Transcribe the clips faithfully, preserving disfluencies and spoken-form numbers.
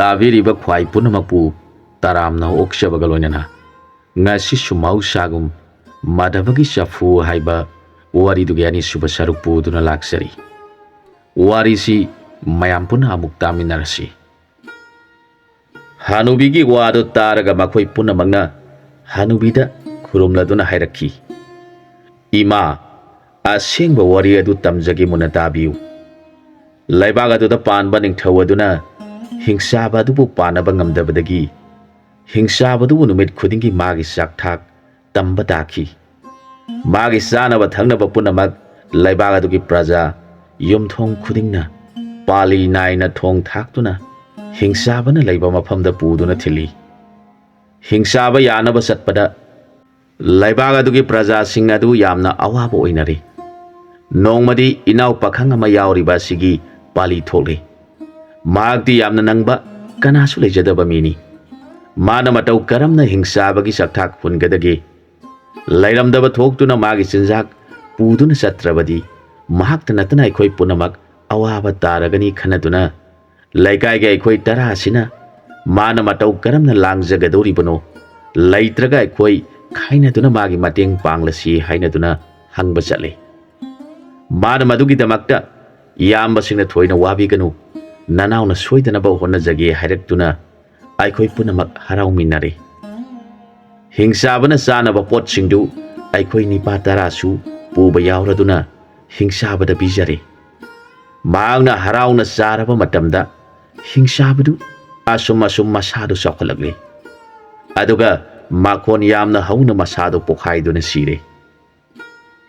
ꯇꯥꯕꯤꯔꯤꯕ ꯈ꯭ꯋꯥꯏ ꯄꯨꯝꯅꯃꯛꯄꯨ ꯇꯔꯥꯝꯅ ꯑꯣꯛꯆꯕꯒ ꯂꯣꯏꯅꯅ ꯉꯁꯤꯁꯨ ꯃꯍꯧꯁꯥꯒꯨꯝ ꯃꯥꯙꯕꯒꯤ ꯆꯐꯨ ꯍꯥꯏꯕ ꯋꯥꯔꯤꯗꯨꯒꯤ ꯑꯅꯤꯁꯨꯕ ꯁꯔꯨꯛ ꯄꯨꯗꯨꯅ ꯂꯥꯛꯆꯔꯤ꯫ ꯋꯥꯔꯤꯁꯤ ꯃꯌꯥꯝ ꯄꯨꯟꯅ ꯑꯃꯨꯛ ꯇꯥꯃꯤꯟꯅꯔꯁꯤ꯫ ꯍꯅꯨꯕꯤꯒꯤ ꯋꯥꯗꯨ ꯇꯥꯔꯒ ꯃꯈꯣꯏ ꯄꯨꯝꯅꯃꯛꯅ ꯍꯅꯨꯕꯤꯗ ꯈꯨꯔꯨꯝꯂꯗꯨꯅ ꯍꯥꯏꯔꯛꯈꯤ, "ꯏꯃꯥ, ꯑꯁꯦꯡꯕ ꯋꯥꯔꯤ ꯑꯗꯨ ꯇꯝꯖꯒꯦ, ꯃꯨꯟꯅ ꯇꯥꯕꯤꯌꯨ꯫ ꯂꯩꯕꯥꯛ ꯑꯗꯨꯗ ꯄꯥꯟꯕ ꯅꯤꯡꯊꯧ ꯑꯗꯨꯅ ꯍꯤꯡꯆꯥꯕ ꯑꯗꯨꯕꯨ ꯄꯥꯟꯅꯕ ꯉꯝꯗꯕꯗꯒꯤ ꯍꯤꯡꯆꯥꯕ ꯑꯗꯨꯕꯨ ꯅꯨꯃꯤꯠ ꯈꯨꯗꯤꯡꯒꯤ ꯃꯥꯒꯤ ꯆꯥꯛꯊꯥꯛ ꯇꯝꯕ ꯇꯥꯈꯤ꯫ ꯃꯥꯒꯤ ꯆꯥꯅꯕ ꯊꯛꯅꯕ ꯄꯨꯝꯅꯃꯛ ꯂꯩꯕꯥꯛ ꯑꯗꯨꯒꯤ ꯄ꯭ꯔꯖꯥ ꯌꯨꯝꯊꯣꯡ ꯈꯨꯗꯤꯡꯅ ꯄꯥꯂꯤ ꯅꯥꯏꯅ ꯊꯣꯡ ꯊꯥꯛꯇꯨꯅ ꯍꯤꯡꯆꯥꯕꯅ ꯂꯩꯕ ꯃꯐꯝꯗ ꯄꯨꯗꯨꯅ ꯊꯤꯜꯂꯤ꯫ ꯍꯤꯡꯆꯥꯕ ꯌꯥꯅꯕ ꯆꯠꯄꯗ ꯂꯩꯕꯥꯛ ꯑꯗꯨꯒꯤ ꯄ꯭ꯔꯖꯥꯁꯤꯡ ꯑꯗꯨ ꯌꯥꯝꯅ ꯑꯋꯥꯕ ꯑꯣꯏꯅꯔꯤ꯫ ꯅꯣꯡꯃꯗꯤ ꯏꯅꯥꯎ ꯄꯥꯈꯪ ꯑꯃ ꯌꯥꯎꯔꯤꯕ ꯑꯁꯤꯒꯤ ꯄꯥꯂꯤ ꯊꯣꯛꯂꯤ꯫ ꯃꯍꯥꯛꯇꯤ ꯌꯥꯝꯅ ꯅꯪꯕ, ꯀꯅꯥꯁꯨ ꯂꯩꯖꯗꯕ ꯃꯤꯅꯤ꯫ ꯃꯥꯅ ꯃꯇꯧ ꯀꯔꯝꯅ ꯍꯤꯡꯆꯥꯕꯒꯤ ꯆꯥꯛꯊꯥꯛ ꯍꯨꯟꯒꯗꯒꯦ? ꯂꯩꯔꯝꯗꯕ ꯊꯣꯛꯇꯨꯅ ꯃꯥꯒꯤ ꯆꯤꯟꯖꯥꯛ ꯄꯨꯗꯨꯅ ꯆꯠꯇ꯭ꯔꯕꯗꯤ ꯃꯍꯥꯛꯇ ꯅꯠꯇꯅ ꯑꯩꯈꯣꯏ ꯄꯨꯝꯅꯃꯛ ꯑꯋꯥꯕ ꯇꯥꯔꯒꯅꯤ ꯈꯟꯅꯗꯨꯅ ꯂꯩꯀꯥꯏꯒꯤ ꯑꯩꯈꯣꯏ ꯇꯔꯥ ꯑꯁꯤꯅ ꯃꯥꯅ ꯃꯇꯧ ꯀꯔꯝꯅ ꯂꯥꯡꯖꯒꯗꯧꯔꯤꯕꯅꯣ? ꯂꯩꯇ꯭ꯔꯒ ꯑꯩꯈꯣꯏ ꯈꯥꯏꯅꯗꯨꯅ ꯃꯥꯒꯤ ꯃꯇꯦꯡ ꯄꯥꯡꯂꯁꯤ" ꯍꯥꯏꯅꯗꯨꯅ ꯍꯪꯕ ꯆꯠꯂꯤ꯫ ꯃꯥꯅ ꯃꯗꯨꯒꯤꯗꯃꯛꯇ ꯏꯌꯥꯝꯕꯁꯤꯡꯅ ꯊꯣꯏꯅ ꯋꯥꯕꯤꯒꯅꯨ, ꯅꯅꯥꯎꯅ ꯁꯣꯏꯗꯅꯕ ꯍꯣꯠꯅꯖꯒꯦ ꯍꯥꯏꯔꯛꯇꯨꯅ ꯑꯩꯈꯣꯏ ꯄꯨꯝꯅꯃꯛ ꯍꯔꯥꯎꯃꯤꯟꯅꯔꯦ꯫ ꯍꯤꯡꯆꯥꯕꯅ ꯆꯥꯅꯕ ꯄꯣꯠꯁꯤꯡꯗꯨ ꯑꯩꯈꯣꯏ ꯅꯤꯄꯥ ꯇꯔꯥꯁꯨ ꯄꯨꯕ ꯌꯥꯎꯔꯗꯨꯅ ꯍꯤꯡꯆꯥꯕꯗ ꯄꯤꯖꯔꯦ꯫ ꯃꯍꯥꯛꯅ ꯍꯔꯥꯎꯅ ꯆꯥꯔꯕ ꯃꯇꯝꯗ ꯍꯤꯡꯆꯥꯕꯗꯨ ꯑꯁꯨꯝ ꯑꯁꯨꯝ ꯃꯁꯥꯗꯨ ꯆꯥꯎꯈꯠꯂꯛꯂꯦ꯫ ꯑꯗꯨꯒ ꯃꯈꯣꯟ ꯌꯥꯝꯅ ꯍꯧꯅ ꯃꯁꯥꯗꯨ ꯄꯣꯈꯥꯏꯗꯨꯅ ꯁꯤꯔꯦ꯫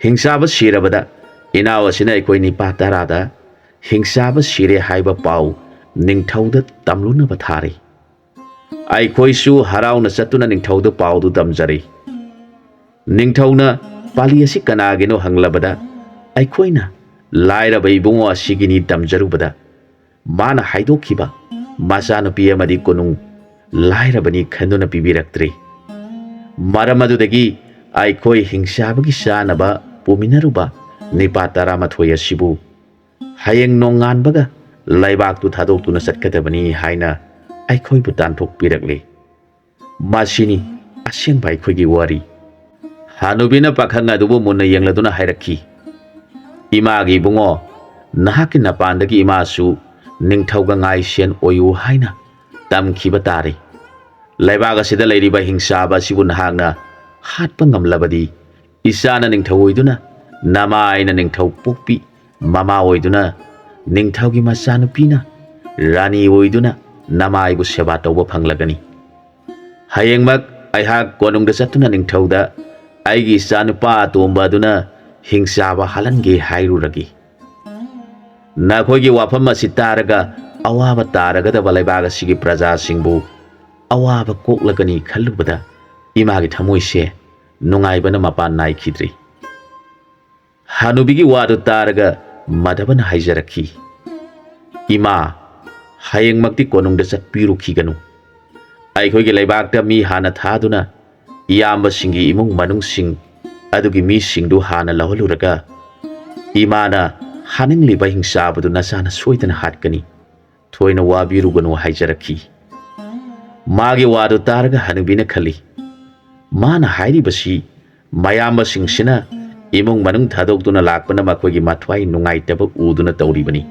ꯍꯤꯡꯆꯥꯕ ꯁꯤꯔꯕꯗ ꯏꯅꯥꯎ ꯑꯁꯤꯅ ꯑꯩꯈꯣꯏ ꯅꯤꯄꯥ ꯇꯔꯥꯗ ꯍꯤꯡꯆꯥꯕ ꯁꯤꯔꯦ ꯍꯥꯏꯕ ꯄꯥꯎ ꯅꯤꯡꯊꯧꯗ ꯇꯝꯂꯨꯅꯕ ꯊꯥꯔꯤ꯫ ꯑꯩꯈꯣꯏꯁꯨ ꯍꯔꯥꯎꯅ ꯆꯠꯇꯨꯅ ꯅꯤꯡꯊꯧꯗ ꯄꯥꯎꯗꯨ ꯇꯝꯖꯔꯤ꯫ ꯅꯤꯡꯊꯧꯅ ꯄꯥꯂꯤ ꯑꯁꯤ ꯀꯅꯥꯒꯤꯅꯣ ꯍꯪꯂꯕꯗ, ꯑꯩꯈꯣꯏꯅ ꯂꯥꯏꯔꯕ ꯏꯕꯨꯡꯉꯣ ꯑꯁꯤꯒꯤꯅꯤ ꯇꯝꯖꯔꯨꯕꯗ, ꯃꯥꯅ ꯍꯥꯏꯗꯣꯛꯈꯤꯕ ꯃꯆꯥꯅꯨꯄꯤ ꯑꯃꯗꯤ ꯀꯣꯅꯨꯡ ꯂꯥꯏꯔꯕꯅꯤ ꯈꯟꯗꯨꯅ ꯄꯤꯕꯤꯔꯛꯇ꯭ꯔꯦ꯫ ꯃꯔꯝ ꯑꯗꯨꯗꯒꯤ ꯑꯩꯈꯣꯏ ꯍꯤꯡꯆꯥꯕꯒꯤ ꯆꯥꯅꯕ ꯄꯨꯃꯤꯟꯅꯔꯨꯕ ꯅꯤꯄꯥ ꯇꯔꯥꯃꯥꯊꯣꯏ ꯑꯁꯤꯕꯨ ꯍꯌꯦꯡ ꯅꯣꯡꯉꯥꯟꯕꯒ ꯂꯩꯕꯥꯛꯇꯨ ꯊꯥꯗꯣꯛꯇꯨꯅ ꯆꯠꯀꯗꯕꯅꯤ ꯍꯥꯏꯅ ꯑꯩꯈꯣꯏꯕꯨ ꯇꯥꯟꯊꯣꯛꯄꯤꯔꯛꯂꯤ꯫ ꯃꯁꯤꯅꯤ ꯑꯁꯦꯡꯕ ꯑꯩꯈꯣꯏꯒꯤ ꯋꯥꯔꯤ꯫ ꯍꯅꯨꯕꯤꯅ ꯄꯥꯈꯪ ꯑꯗꯨꯕꯨ ꯃꯨꯟꯅ ꯌꯦꯡꯂꯗꯨꯅ ꯍꯥꯏꯔꯛꯈꯤ, "ꯏꯃꯥꯒꯤ ꯏꯕꯨꯡꯉꯣ, ꯅꯍꯥꯛꯀꯤ ꯅꯄꯥꯟꯗꯒꯤ ꯏꯃꯥꯁꯨ ꯅꯤꯡꯊꯧꯒ ꯉꯥꯏꯁꯦꯟ ꯑꯣꯏꯌꯨ ꯍꯥꯏꯅ ꯇꯝꯈꯤꯕ ꯇꯥꯔꯦ꯫ ꯂꯩꯕꯥꯛ ꯑꯁꯤꯗ ꯂꯩꯔꯤꯕ ꯍꯤꯡꯆꯥꯕ ꯑꯁꯤꯕꯨ ꯅꯍꯥꯛꯅ ꯍꯥꯠꯄ ꯉꯝꯂꯕꯗꯤ, ꯏꯆꯥꯅ ꯅꯤꯡꯊꯧ ꯑꯣꯏꯗꯨꯅ ꯅꯃꯥꯏꯅ ꯅꯤꯡꯊꯧ ꯄꯣꯛꯄꯤ, ꯃꯃꯥ ꯑꯣꯏꯗꯨꯅ ꯅꯤꯡꯊꯧꯒꯤ ꯃꯆꯥꯅꯨꯄꯤꯅ ꯔꯥꯅꯤ ꯑꯣꯏꯗꯨꯅ ꯅꯃꯥꯏꯕꯨ ꯁꯦꯕꯥ ꯇꯧꯕ ꯐꯪꯂꯒꯅꯤ꯫ ꯍꯌꯦꯡꯃꯛ ꯑꯩꯍꯥꯛ ꯀꯣꯅꯨꯡꯗ ꯆꯠꯇꯨꯅ ꯅꯤꯡꯊꯧꯗ ꯑꯩꯒꯤ ꯏꯆꯥꯅꯨꯄꯥ ꯑꯇꯣꯝꯕ ꯑꯗꯨꯅ ꯍꯤꯡꯆꯥꯕ ꯍꯥꯠꯍꯟꯒꯦ ꯍꯥꯏꯔꯨꯔꯒꯦ꯫ ꯅꯈꯣꯏꯒꯤ ꯋꯥꯐꯝ ꯑꯁꯤ ꯇꯥꯔꯒ ꯑꯋꯥꯕ ꯇꯥꯔꯒꯗꯕ ꯂꯩꯕꯥꯛ ꯑꯁꯤꯒꯤ ꯄ꯭ꯔꯖꯥꯁꯤꯡꯕꯨ ꯑꯋꯥꯕ ꯀꯣꯛꯂꯒꯅꯤ ꯈꯜꯂꯨꯕꯗ ꯏꯃꯥꯒꯤ ꯊꯃꯣꯏꯁꯦ ꯅꯨꯡꯉꯥꯏꯕꯅ ꯃꯄꯥꯟ ꯅꯥꯏꯈꯤꯗ꯭ꯔꯤ꯫" ꯍꯅꯨꯕꯤꯒꯤ ꯋꯥꯗꯨ ꯇꯥꯔꯒ ꯃꯥꯙꯕꯅ ꯍꯥꯏꯖꯔꯛꯈꯤ, "ꯏꯃꯥ, ꯍꯌꯦꯡꯃꯛꯇꯤ ꯀꯣꯅꯨꯡꯗ ꯆꯠꯄꯤꯔꯨꯈꯤꯒꯅꯨ꯫ ꯑꯩꯈꯣꯏꯒꯤ ꯂꯩꯕꯥꯛꯇ ꯃꯤ ꯍꯥꯟꯅ ꯊꯥꯗꯨꯅ ꯏꯌꯥꯝꯕꯁꯤꯡꯒꯤ ꯏꯃꯨꯡ ꯃꯅꯨꯡꯁꯤꯡ ꯑꯗꯨꯒꯤ ꯃꯤꯁꯤꯡꯗꯨ ꯍꯥꯟꯅ ꯂꯧꯍꯜꯂꯨꯔꯒ ꯏꯃꯥꯅ ꯍꯥꯠꯅꯤꯡꯂꯤꯕ ꯍꯤꯡꯆꯥꯕꯗꯨ ꯅꯆꯥꯅ ꯁꯣꯏꯗꯅ ꯍꯥꯠꯀꯅꯤ꯫ ꯊꯣꯏꯅ ꯋꯥꯕꯤꯔꯨꯒꯅꯨ" ꯍꯥꯏꯖꯔꯛꯈꯤ꯫ ꯃꯥꯒꯤ ꯋꯥꯗꯨ ꯇꯥꯔꯒ ꯍꯅꯨꯕꯤꯅ ꯈꯜꯂꯤ, "ꯃꯥꯅ ꯍꯥꯏꯔꯤꯕꯁꯤ ꯃꯌꯥꯝꯕꯁꯤꯡꯁꯤꯅ ꯏꯃꯨꯡ ꯃꯅꯨꯡ ꯊꯥꯗꯣꯛꯇꯨꯅ ꯂꯥꯛꯄꯅ ꯃꯈꯣꯏꯒꯤ ꯃꯊ꯭ꯋꯥꯏ ꯅꯨꯡꯉꯥꯏꯇꯕ ꯎꯗꯨꯅ ꯇꯧꯔꯤꯕꯅꯤ꯫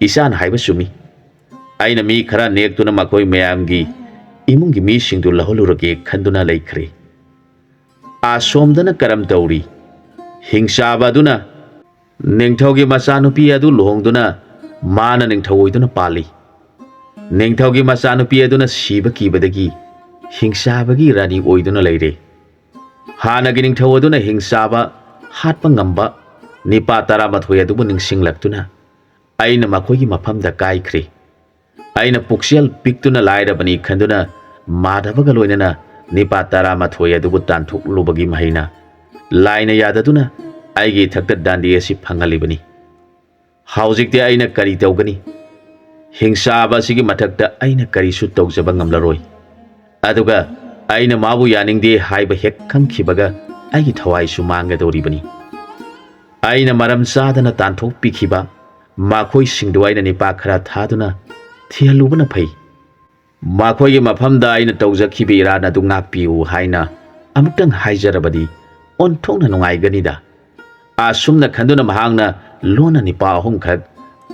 ꯏꯆꯥꯅ ꯍꯥꯏꯕ ꯆꯨꯝꯃꯤ꯫ ꯑꯩꯅ ꯃꯤ ꯈꯔ ꯅꯦꯛꯇꯨꯅ ꯃꯈꯣꯏ ꯃꯌꯥꯝꯒꯤ ꯏꯃꯨꯡꯒꯤ ꯃꯤꯁꯤꯡꯗꯨ ꯂꯧꯍꯜꯂꯨꯔꯒꯦ ꯈꯟꯗꯨꯅ ꯂꯩꯈ꯭ꯔꯦ꯫ ꯑꯁꯣꯝꯗꯅ ꯀꯔꯝ ꯇꯧꯔꯤ? ꯍꯤꯡꯆꯥꯕ ꯑꯗꯨꯅ ꯅꯤꯡꯊꯧꯒꯤ ꯃꯆꯥꯅꯨꯄꯤ ꯑꯗꯨ ꯂꯨꯍꯣꯡꯗꯨꯅ ꯃꯥꯅ ꯅꯤꯡꯊꯧ ꯑꯣꯏꯗꯨꯅ ꯄꯥꯜꯂꯤ꯫ ꯅꯤꯡꯊꯧꯒꯤ ꯃꯆꯥꯅꯨꯄꯤ ꯑꯗꯨꯅ ꯁꯤꯕ ꯀꯤꯕꯗꯒꯤ ꯍꯤꯡꯆꯥꯕꯒꯤ ꯔꯥꯅꯤ ꯑꯣꯏꯗꯨꯅ ꯂꯩꯔꯦ꯫ ꯍꯥꯟꯅꯒꯤ ꯅꯤꯡꯊꯧ ꯑꯗꯨꯅ ꯍꯤꯡꯆꯥꯕ ꯍꯥꯠꯄ ꯉꯝꯕ ꯅꯤꯄꯥ ꯇꯔꯥꯃꯥꯊꯣꯏ ꯑꯗꯨꯕꯨ ꯅꯤꯡꯁꯤꯡꯂꯛꯇꯨꯅ ꯑꯩꯅ ꯃꯈꯣꯏꯒꯤ ꯃꯐꯝꯗ ꯀꯥꯏꯈ꯭ꯔꯦ꯫ ꯑꯩꯅ ꯄꯨꯛꯆꯦꯜ ꯄꯤꯛꯇꯨꯅ ꯂꯥꯏꯔꯕꯅꯤ ꯈꯟꯗꯨꯅ ꯃꯥꯙꯕꯒ ꯂꯣꯏꯅꯅ ꯅꯤꯄꯥ ꯇꯔꯥꯃꯥꯊꯣꯏ ꯑꯗꯨꯕꯨ ꯇꯥꯟꯊꯣꯛꯂꯨꯕꯒꯤ ꯃꯍꯩꯅ ꯂꯥꯏꯅ ꯌꯥꯗꯗꯨꯅ ꯑꯩꯒꯤ ꯏꯊꯛꯇ ꯗꯥꯟꯗꯤ ꯑꯁꯤ ꯐꯪꯍꯜꯂꯤꯕꯅꯤ꯫ ꯍꯧꯖꯤꯛꯇꯤ ꯑꯩꯅ ꯀꯔꯤ ꯇꯧꯒꯅꯤ? ꯍꯤꯡꯆꯥꯕ ꯑꯁꯤꯒꯤ ꯃꯊꯛꯇ ꯑꯩꯅ ꯀꯔꯤꯁꯨ ꯇꯧꯖꯕ ꯉꯝꯂꯔꯣꯏ꯫ ꯑꯗꯨꯒ ꯑꯩꯅ ꯃꯥꯕꯨ ꯌꯥꯅꯤꯡꯗꯦ ꯍꯥꯏꯕ ꯍꯦꯛ ꯈꯪꯈꯤꯕꯒ ꯑꯩꯒꯤ ꯊꯋꯥꯏꯁꯨ ꯃꯥꯡꯒꯗꯧꯔꯤꯕꯅꯤ꯫ ꯑꯩꯅ ꯃꯔꯝ ꯆꯥꯗꯅ ꯇꯥꯟꯊꯣꯛꯄꯤꯈꯤꯕ ꯃꯈꯣꯏꯁꯤꯡꯗꯨ ꯑꯩꯅ ꯅꯤꯄꯥ ꯈꯔ ꯊꯥꯗꯨꯅ ꯊꯤꯍꯜꯂꯨꯕꯅ ꯐꯩ꯫ ꯃꯈꯣꯏꯒꯤ ꯃꯐꯝꯗ ꯑꯩꯅ ꯇꯧꯖꯈꯤꯕ ꯏꯔꯥꯟ ꯑꯗꯨ ꯉꯥꯛꯄꯤꯌꯨ ꯍꯥꯏꯅ ꯑꯃꯨꯛꯇꯪ ꯍꯥꯏꯖꯔꯕꯗꯤ ꯑꯣꯟꯊꯣꯛꯅ ꯅꯨꯡꯉꯥꯏꯒꯅꯤꯗ꯫ ꯑꯁꯨꯝꯅ ꯈꯟꯗꯨꯅ ꯃꯍꯥꯛꯅ ꯂꯣꯟꯅ ꯅꯤꯄꯥ ꯑꯍꯨꯝꯈꯛ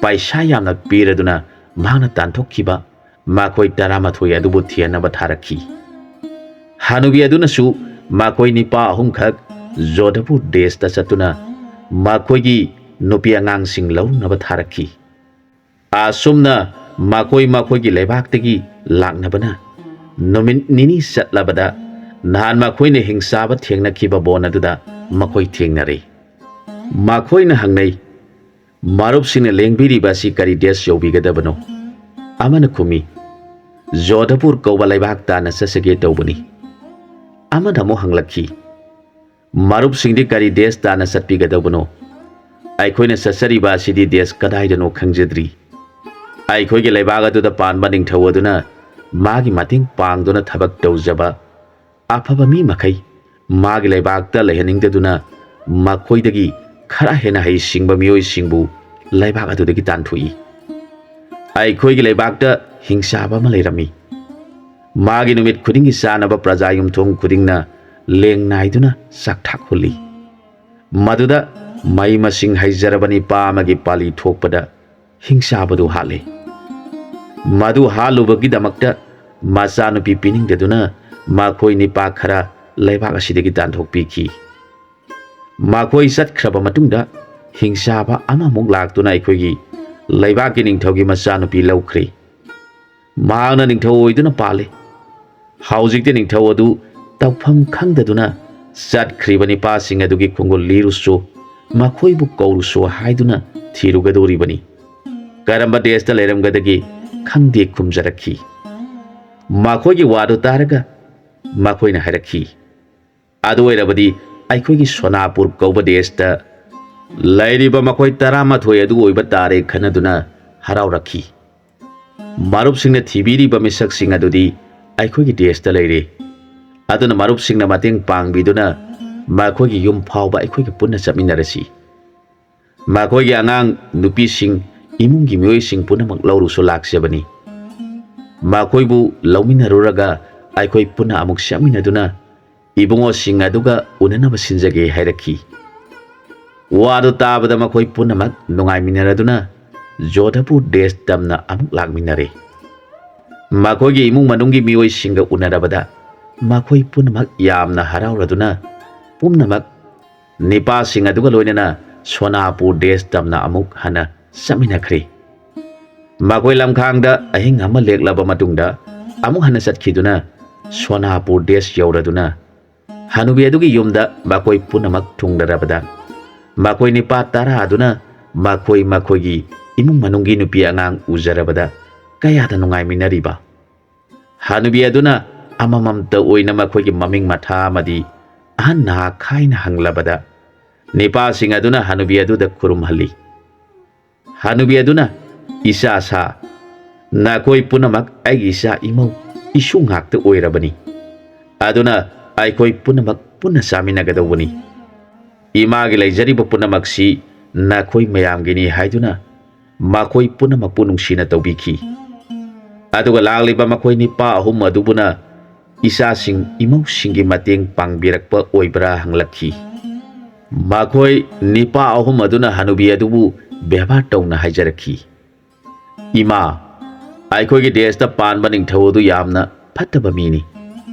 ꯄꯩꯁꯥ ꯌꯥꯝꯅ ꯄꯤꯔꯗꯨꯅ ꯃꯍꯥꯛꯅ ꯇꯥꯟꯊꯣꯛꯈꯤꯕ ꯃꯈꯣꯏ ꯇꯔꯥꯃꯥꯊꯣꯏ ꯑꯗꯨꯕꯨ ꯊꯤꯍꯟꯅꯕ ꯊꯥꯔꯛꯈꯤ꯫ ꯍꯅꯨꯕꯤ ꯑꯗꯨꯅꯁꯨ ꯃꯈꯣꯏ ꯅꯤꯄꯥ ꯑꯍꯨꯝꯈꯛ ꯖꯣꯙꯄꯨꯔ ꯗꯦꯁꯇ ꯆꯠꯇꯨꯅ ꯃꯈꯣꯏꯒꯤ ꯅꯨꯄꯤ ꯑꯉꯥꯡꯁꯤꯡ ꯂꯧꯔꯨꯅꯕ ꯊꯥꯔꯛꯈꯤ꯫ ꯑꯁꯨꯝꯅ ꯃꯈꯣꯏ ꯃꯈꯣꯏꯒꯤ ꯂꯩꯕꯥꯛꯇꯒꯤ ꯂꯥꯛꯅꯕꯅ ꯅꯨꯃꯤꯠ ꯅꯤꯅꯤ ꯆꯠꯂꯕꯗ ꯅꯍꯥꯟ ꯃꯈꯣꯏꯅ ꯍꯤꯡꯆꯥꯕ ꯊꯦꯡꯅꯈꯤꯕ ꯕꯣꯟ ꯑꯗꯨꯗ ꯃꯈꯣꯏ ꯊꯦꯡꯅꯔꯦ꯫ ꯃꯈꯣꯏꯅ ꯍꯪꯅꯩ, "ꯃꯔꯨꯞꯁꯤꯡꯅ ꯂꯦꯡꯕꯤꯔꯤꯕ ꯑꯁꯤ ꯀꯔꯤ ꯗꯦꯁ ꯌꯧꯕꯤꯒꯗꯕꯅꯣ?" ꯑꯃꯅ ꯈꯨꯝꯃꯤ, "ꯖꯣꯙꯄꯨꯔ ꯀꯧꯕ ꯂꯩꯕꯥꯛ ꯇꯥꯟꯅ ꯆꯠꯆꯒꯦ ꯇꯧꯕꯅꯤ꯫" ꯑꯃꯅ ꯑꯃꯨꯛ ꯍꯪꯂꯛꯈꯤ, "ꯃꯔꯨꯞꯁꯤꯡꯗꯤ ꯀꯔꯤ ꯗꯦꯁ ꯇꯥꯟꯅ ꯆꯠꯄꯤꯒꯗꯧꯕꯅꯣ? ꯑꯩꯈꯣꯏꯅ ꯆꯠꯆꯔꯤꯕ ꯑꯁꯤꯗꯤ ꯗꯦꯁ ꯀꯗꯥꯏꯗꯅꯣ ꯈꯪꯖꯗ꯭ꯔꯤ꯫ ꯑꯩꯈꯣꯏꯒꯤ ꯂꯩꯕꯥꯛ ꯑꯗꯨꯗ ꯄꯥꯟꯕ ꯅꯤꯡꯊꯧ ꯑꯗꯨꯅ ꯃꯥꯒꯤ ꯃꯇꯦꯡ ꯄꯥꯡꯗꯨꯅ ꯊꯕꯛ ꯇꯧꯖꯕ ꯑꯐꯕ ꯃꯤ ꯃꯈꯩ ꯃꯥꯒꯤ ꯂꯩꯕꯥꯛꯇ ꯂꯩꯍꯟꯅꯤꯡꯗꯗꯨꯅ ꯃꯈꯣꯏꯗꯒꯤ ꯈꯔ ꯍꯦꯟꯅ ꯍꯩꯁꯤꯡꯕ ꯃꯤꯑꯣꯏꯁꯤꯡꯕꯨ ꯂꯩꯕꯥꯛ ꯑꯗꯨꯗꯒꯤ ꯇꯥꯟꯊꯣꯛꯏ꯫ ꯑꯩꯈꯣꯏꯒꯤ ꯂꯩꯕꯥꯛꯇ ꯍꯤꯡꯆꯥꯕ ꯑꯃ ꯂꯩꯔꯝꯃꯤ꯫ ꯃꯥꯒꯤ ꯅꯨꯃꯤꯠ ꯈꯨꯗꯤꯡꯒꯤ ꯆꯥꯅꯕ ꯄ꯭ꯔꯖꯥ ꯌꯨꯝꯊꯣꯡ ꯈꯨꯗꯤꯡꯅ ꯂꯦꯡ ꯅꯥꯏꯗꯨꯅ ꯆꯥꯛꯊꯥꯛ ꯍꯨꯜꯂꯤ꯫ ꯃꯗꯨꯗ ꯃꯍꯩ ꯃꯁꯤꯡ ꯍꯩꯖꯔꯕ ꯅꯤꯄꯥ ꯑꯃꯒꯤ ꯄꯥꯂꯤ ꯊꯣꯛꯄꯗ ꯍꯤꯡꯆꯥꯕꯗꯨ ꯍꯥꯠꯂꯤ꯫ ꯃꯗꯨ ꯍꯥꯠꯂꯨꯕꯒꯤꯗꯃꯛꯇ ꯃꯆꯥꯅꯨꯄꯤ ꯄꯤꯅꯤꯡꯗꯗꯨꯅ ꯃꯈꯣꯏ ꯅꯤꯄꯥ ꯈꯔ ꯂꯩꯕꯥꯛ ꯑꯁꯤꯗꯒꯤ ꯇꯥꯟꯊꯣꯛꯄꯤꯈꯤ꯫ ꯃꯈꯣꯏ ꯆꯠꯈ꯭ꯔꯕ ꯃꯇꯨꯡꯗ ꯍꯤꯡꯆꯥꯕ ꯑꯃꯃꯨꯛ ꯂꯥꯛꯇꯨꯅ ꯑꯩꯈꯣꯏꯒꯤ ꯂꯩꯕꯥꯛꯀꯤ ꯅꯤꯡꯊꯧꯒꯤ ꯃꯆꯥꯅꯨꯄꯤ ꯂꯧꯈ꯭ꯔꯦ꯫ ꯃꯍꯥꯛꯅ ꯅꯤꯡꯊꯧ ꯑꯣꯏꯗꯨꯅ ꯄꯥꯜꯂꯤ꯫ ꯍꯧꯖꯤꯛꯇꯤ ꯅꯤꯡꯊꯧ ꯑꯗꯨ ꯇꯧꯐꯝ ꯈꯪꯗꯗꯨꯅ ꯆꯠꯈ꯭ꯔꯤꯕ ꯅꯤꯄꯥꯁꯤꯡ ꯑꯗꯨꯒꯤ ꯈꯣꯡꯒꯨꯜ ꯂꯤꯔꯨꯁꯨ, ꯃꯈꯣꯏꯕꯨ ꯀꯧꯔꯨꯁꯨ ꯍꯥꯏꯗꯨꯅ ꯊꯤꯔꯨꯒꯗꯧꯔꯤꯕꯅꯤ꯫ ꯀꯔꯝꯕ ꯗꯦꯁꯇ ꯂꯩꯔꯝꯒꯗꯒꯦ ꯈꯪꯗꯦ ꯈꯨꯝꯖꯔꯛꯈꯤ꯫ ꯃꯈꯣꯏꯒꯤ ꯋꯥꯗꯨ ꯇꯥꯔꯒ ꯃꯈꯣꯏꯅ ꯍꯥꯏꯔꯛꯈꯤ, "ꯑꯗꯨ ꯑꯣꯏꯔꯕꯗꯤ ꯑꯩꯈꯣꯏꯒꯤ ꯁꯣꯅꯥꯄꯨꯔ ꯀꯧꯕ ꯗꯦꯁꯇ ꯂꯩꯔꯤꯕ ꯃꯈꯣꯏ ꯇꯔꯥꯃꯥꯊꯣꯏ ꯑꯗꯨ ꯑꯣꯏꯕ ꯇꯥꯔꯦ" ꯈꯟꯅꯗꯨꯅ ꯍꯔꯥꯎꯔꯛꯈꯤ꯫ ꯃꯔꯨꯞꯁꯤꯡꯅ ꯊꯤꯕꯤꯔꯤꯕ ꯃꯤꯁꯛꯁꯤꯡ ꯑꯗꯨꯗꯤ ꯑꯩꯈꯣꯏꯒꯤ ꯗꯦꯁꯇ ꯂꯩꯔꯦ꯫ ꯑꯗꯨꯅ ꯃꯔꯨꯞꯁꯤꯡꯅ ꯃꯇꯦꯡ ꯄꯥꯡꯕꯤꯗꯨꯅ ꯃꯈꯣꯏꯒꯤ ꯌꯨꯝ ꯐꯥꯎꯕ ꯑꯩꯈꯣꯏꯒ ꯄꯨꯟꯅ ꯆꯠꯃꯤꯟꯅꯔꯁꯤ꯫ ꯃꯈꯣꯏꯒꯤ ꯑꯉꯥꯡ ꯅꯨꯄꯤꯁꯤꯡ, ꯏꯃꯨꯡꯒꯤ ꯃꯤꯑꯣꯏꯁꯤꯡ ꯄꯨꯝꯅꯃꯛ ꯂꯧꯔꯨꯁꯨ ꯂꯥꯛꯆꯕꯅꯤ꯫ ꯃꯈꯣꯏꯕꯨ ꯂꯧꯃꯤꯟꯅꯔꯨꯔꯒ ꯑꯩꯈꯣꯏ ꯄꯨꯟꯅ ꯑꯃꯨꯛ ꯆꯠꯃꯤꯟꯅꯗꯨꯅ ꯏꯕꯨꯡꯉꯣꯁꯤꯡ ꯑꯗꯨꯒ ꯎꯅꯅꯕ ꯁꯤꯟꯖꯒꯦ" ꯍꯥꯏꯔꯛꯈꯤ꯫ ꯋꯥꯗꯨ ꯇꯥꯕꯗ ꯃꯈꯣꯏ ꯄꯨꯝꯅꯃꯛ ꯅꯨꯡꯉꯥꯏꯃꯤꯟꯅꯔꯗꯨꯅ ꯖꯣꯙꯄꯨꯔ ꯗꯦꯁ ꯇꯝꯅ ꯑꯃꯨꯛ ꯂꯥꯛꯃꯤꯟꯅꯔꯦ꯫ ꯃꯈꯣꯏꯒꯤ ꯏꯃꯨꯡ ꯃꯅꯨꯡꯒꯤ ꯃꯤꯑꯣꯏꯁꯤꯡꯒ ꯎꯅꯔꯕꯗ ꯃꯈꯣꯏ ꯄꯨꯝꯅꯃꯛ ꯌꯥꯝꯅ ꯍꯔꯥꯎꯔꯗꯨꯅ ꯄꯨꯝꯅꯃꯛ ꯅꯤꯄꯥꯁꯤꯡ ꯑꯗꯨꯒ ꯂꯣꯏꯅꯅ ꯁꯣꯅꯥꯄꯨꯔ ꯗꯦꯁ ꯇꯝꯅ ꯑꯃꯨꯛ ꯍꯟꯅ ꯆꯠꯃꯤꯟꯅꯈ꯭ꯔꯦ꯫ ꯃꯈꯣꯏ ꯂꯝꯈꯥꯡꯗ ꯑꯍꯤꯡ ꯑꯃ ꯂꯦꯛꯂꯕ ꯃꯇꯨꯡꯗ ꯑꯃꯨꯛ ꯍꯟꯅ ꯆꯠꯈꯤꯗꯨꯅ ꯁꯣꯅꯥꯄꯨꯔ ꯗꯦꯁ ꯌꯧꯔꯗꯨꯅ ꯍꯅꯨꯕꯤ ꯑꯗꯨꯒꯤ ꯌꯨꯝꯗ ꯃꯈꯣꯏ ꯄꯨꯝꯅꯃꯛ ꯊꯨꯡꯂꯔꯕꯗ ꯃꯈꯣꯏ ꯅꯤꯄꯥ ꯇꯔꯥ ꯑꯗꯨꯅ ꯃꯈꯣꯏ ꯃꯈꯣꯏꯒꯤ ꯏꯃꯨꯡ ꯃꯅꯨꯡꯒꯤ ꯅꯨꯄꯤ ꯑꯉꯥꯡ ꯎꯖꯔꯕꯗ ꯀꯌꯥꯗ ꯅꯨꯡꯉꯥꯏꯃꯤꯟꯅꯔꯤꯕ꯫ ꯍꯅꯨꯕꯤ ꯑꯗꯨꯅ ꯑꯃꯃꯝꯇ ꯑꯣꯏꯅ ꯃꯈꯣꯏꯒꯤ ꯃꯃꯤꯡ ꯃꯊꯥ ꯑꯃꯗꯤ ꯑꯍꯟ ꯅꯍꯥ ꯈꯥꯏꯅ ꯍꯪꯂꯕꯗ ꯅꯤꯄꯥꯁꯤꯡ ꯑꯗꯨꯅ ꯍꯅꯨꯕꯤ ꯑꯗꯨꯗ ꯈꯨꯔꯨꯝꯍꯜꯂꯤ꯫ ꯍꯅꯨꯕꯤ ꯑꯗꯨꯅ, "ꯏꯆꯥ ꯁꯥ, ꯅꯈꯣꯏ ꯄꯨꯝꯅꯃꯛ ꯑꯩꯒꯤ ꯏꯆꯥ ꯏꯃꯧ ꯏꯁꯨ ꯉꯥꯛꯇ ꯑꯣꯏꯔꯕꯅꯤ꯫ ꯑꯗꯨꯅ ꯑꯩꯈꯣꯏ ꯄꯨꯝꯅꯃꯛ ꯄꯨꯟꯅ ꯆꯥꯃꯤꯟꯅꯒꯗꯧꯕꯅꯤ꯫ ꯏꯃꯥꯒꯤ ꯂꯩꯖꯔꯤꯕ ꯄꯨꯝꯅꯃꯛꯁꯤ ꯅꯈꯣꯏ ꯃꯌꯥꯝꯒꯤꯅꯤ" ꯍꯥꯏꯗꯨꯅ ꯃꯈꯣꯏ ꯄꯨꯝꯅꯃꯛꯄꯨ ꯅꯨꯡꯁꯤꯅ ꯇꯧꯕꯤꯈꯤ꯫ ꯑꯗꯨꯒ ꯂꯥꯛꯂꯤꯕ ꯃꯈꯣꯏ ꯅꯤꯄꯥ ꯑꯍꯨꯝ ꯑꯗꯨꯕꯨꯅ ꯏꯆꯥꯁꯤꯡ ꯏꯃꯧꯁꯤꯡꯒꯤ ꯃꯇꯦꯡ ꯄꯥꯡꯕꯤꯔꯛꯄ ꯑꯣꯏꯕ꯭ꯔꯥ ꯍꯪꯂꯛꯈꯤ꯫ ꯃꯈꯣꯏ ꯅꯤꯄꯥ ꯑꯍꯨꯝ ꯑꯗꯨꯅ ꯍꯅꯨꯕꯤ ꯑꯗꯨꯕꯨ ꯕꯦꯕꯥꯔ ꯇꯧꯅ ꯍꯥꯏꯖꯔꯛꯈꯤ, "ꯏꯃꯥ, ꯑꯩꯈꯣꯏꯒꯤ ꯗꯦꯁꯇ ꯄꯥꯟꯕ ꯅꯤꯡꯊꯧ ꯑꯗꯨ ꯌꯥꯝꯅ ꯐꯠꯇꯕ ꯃꯤꯅꯤ꯫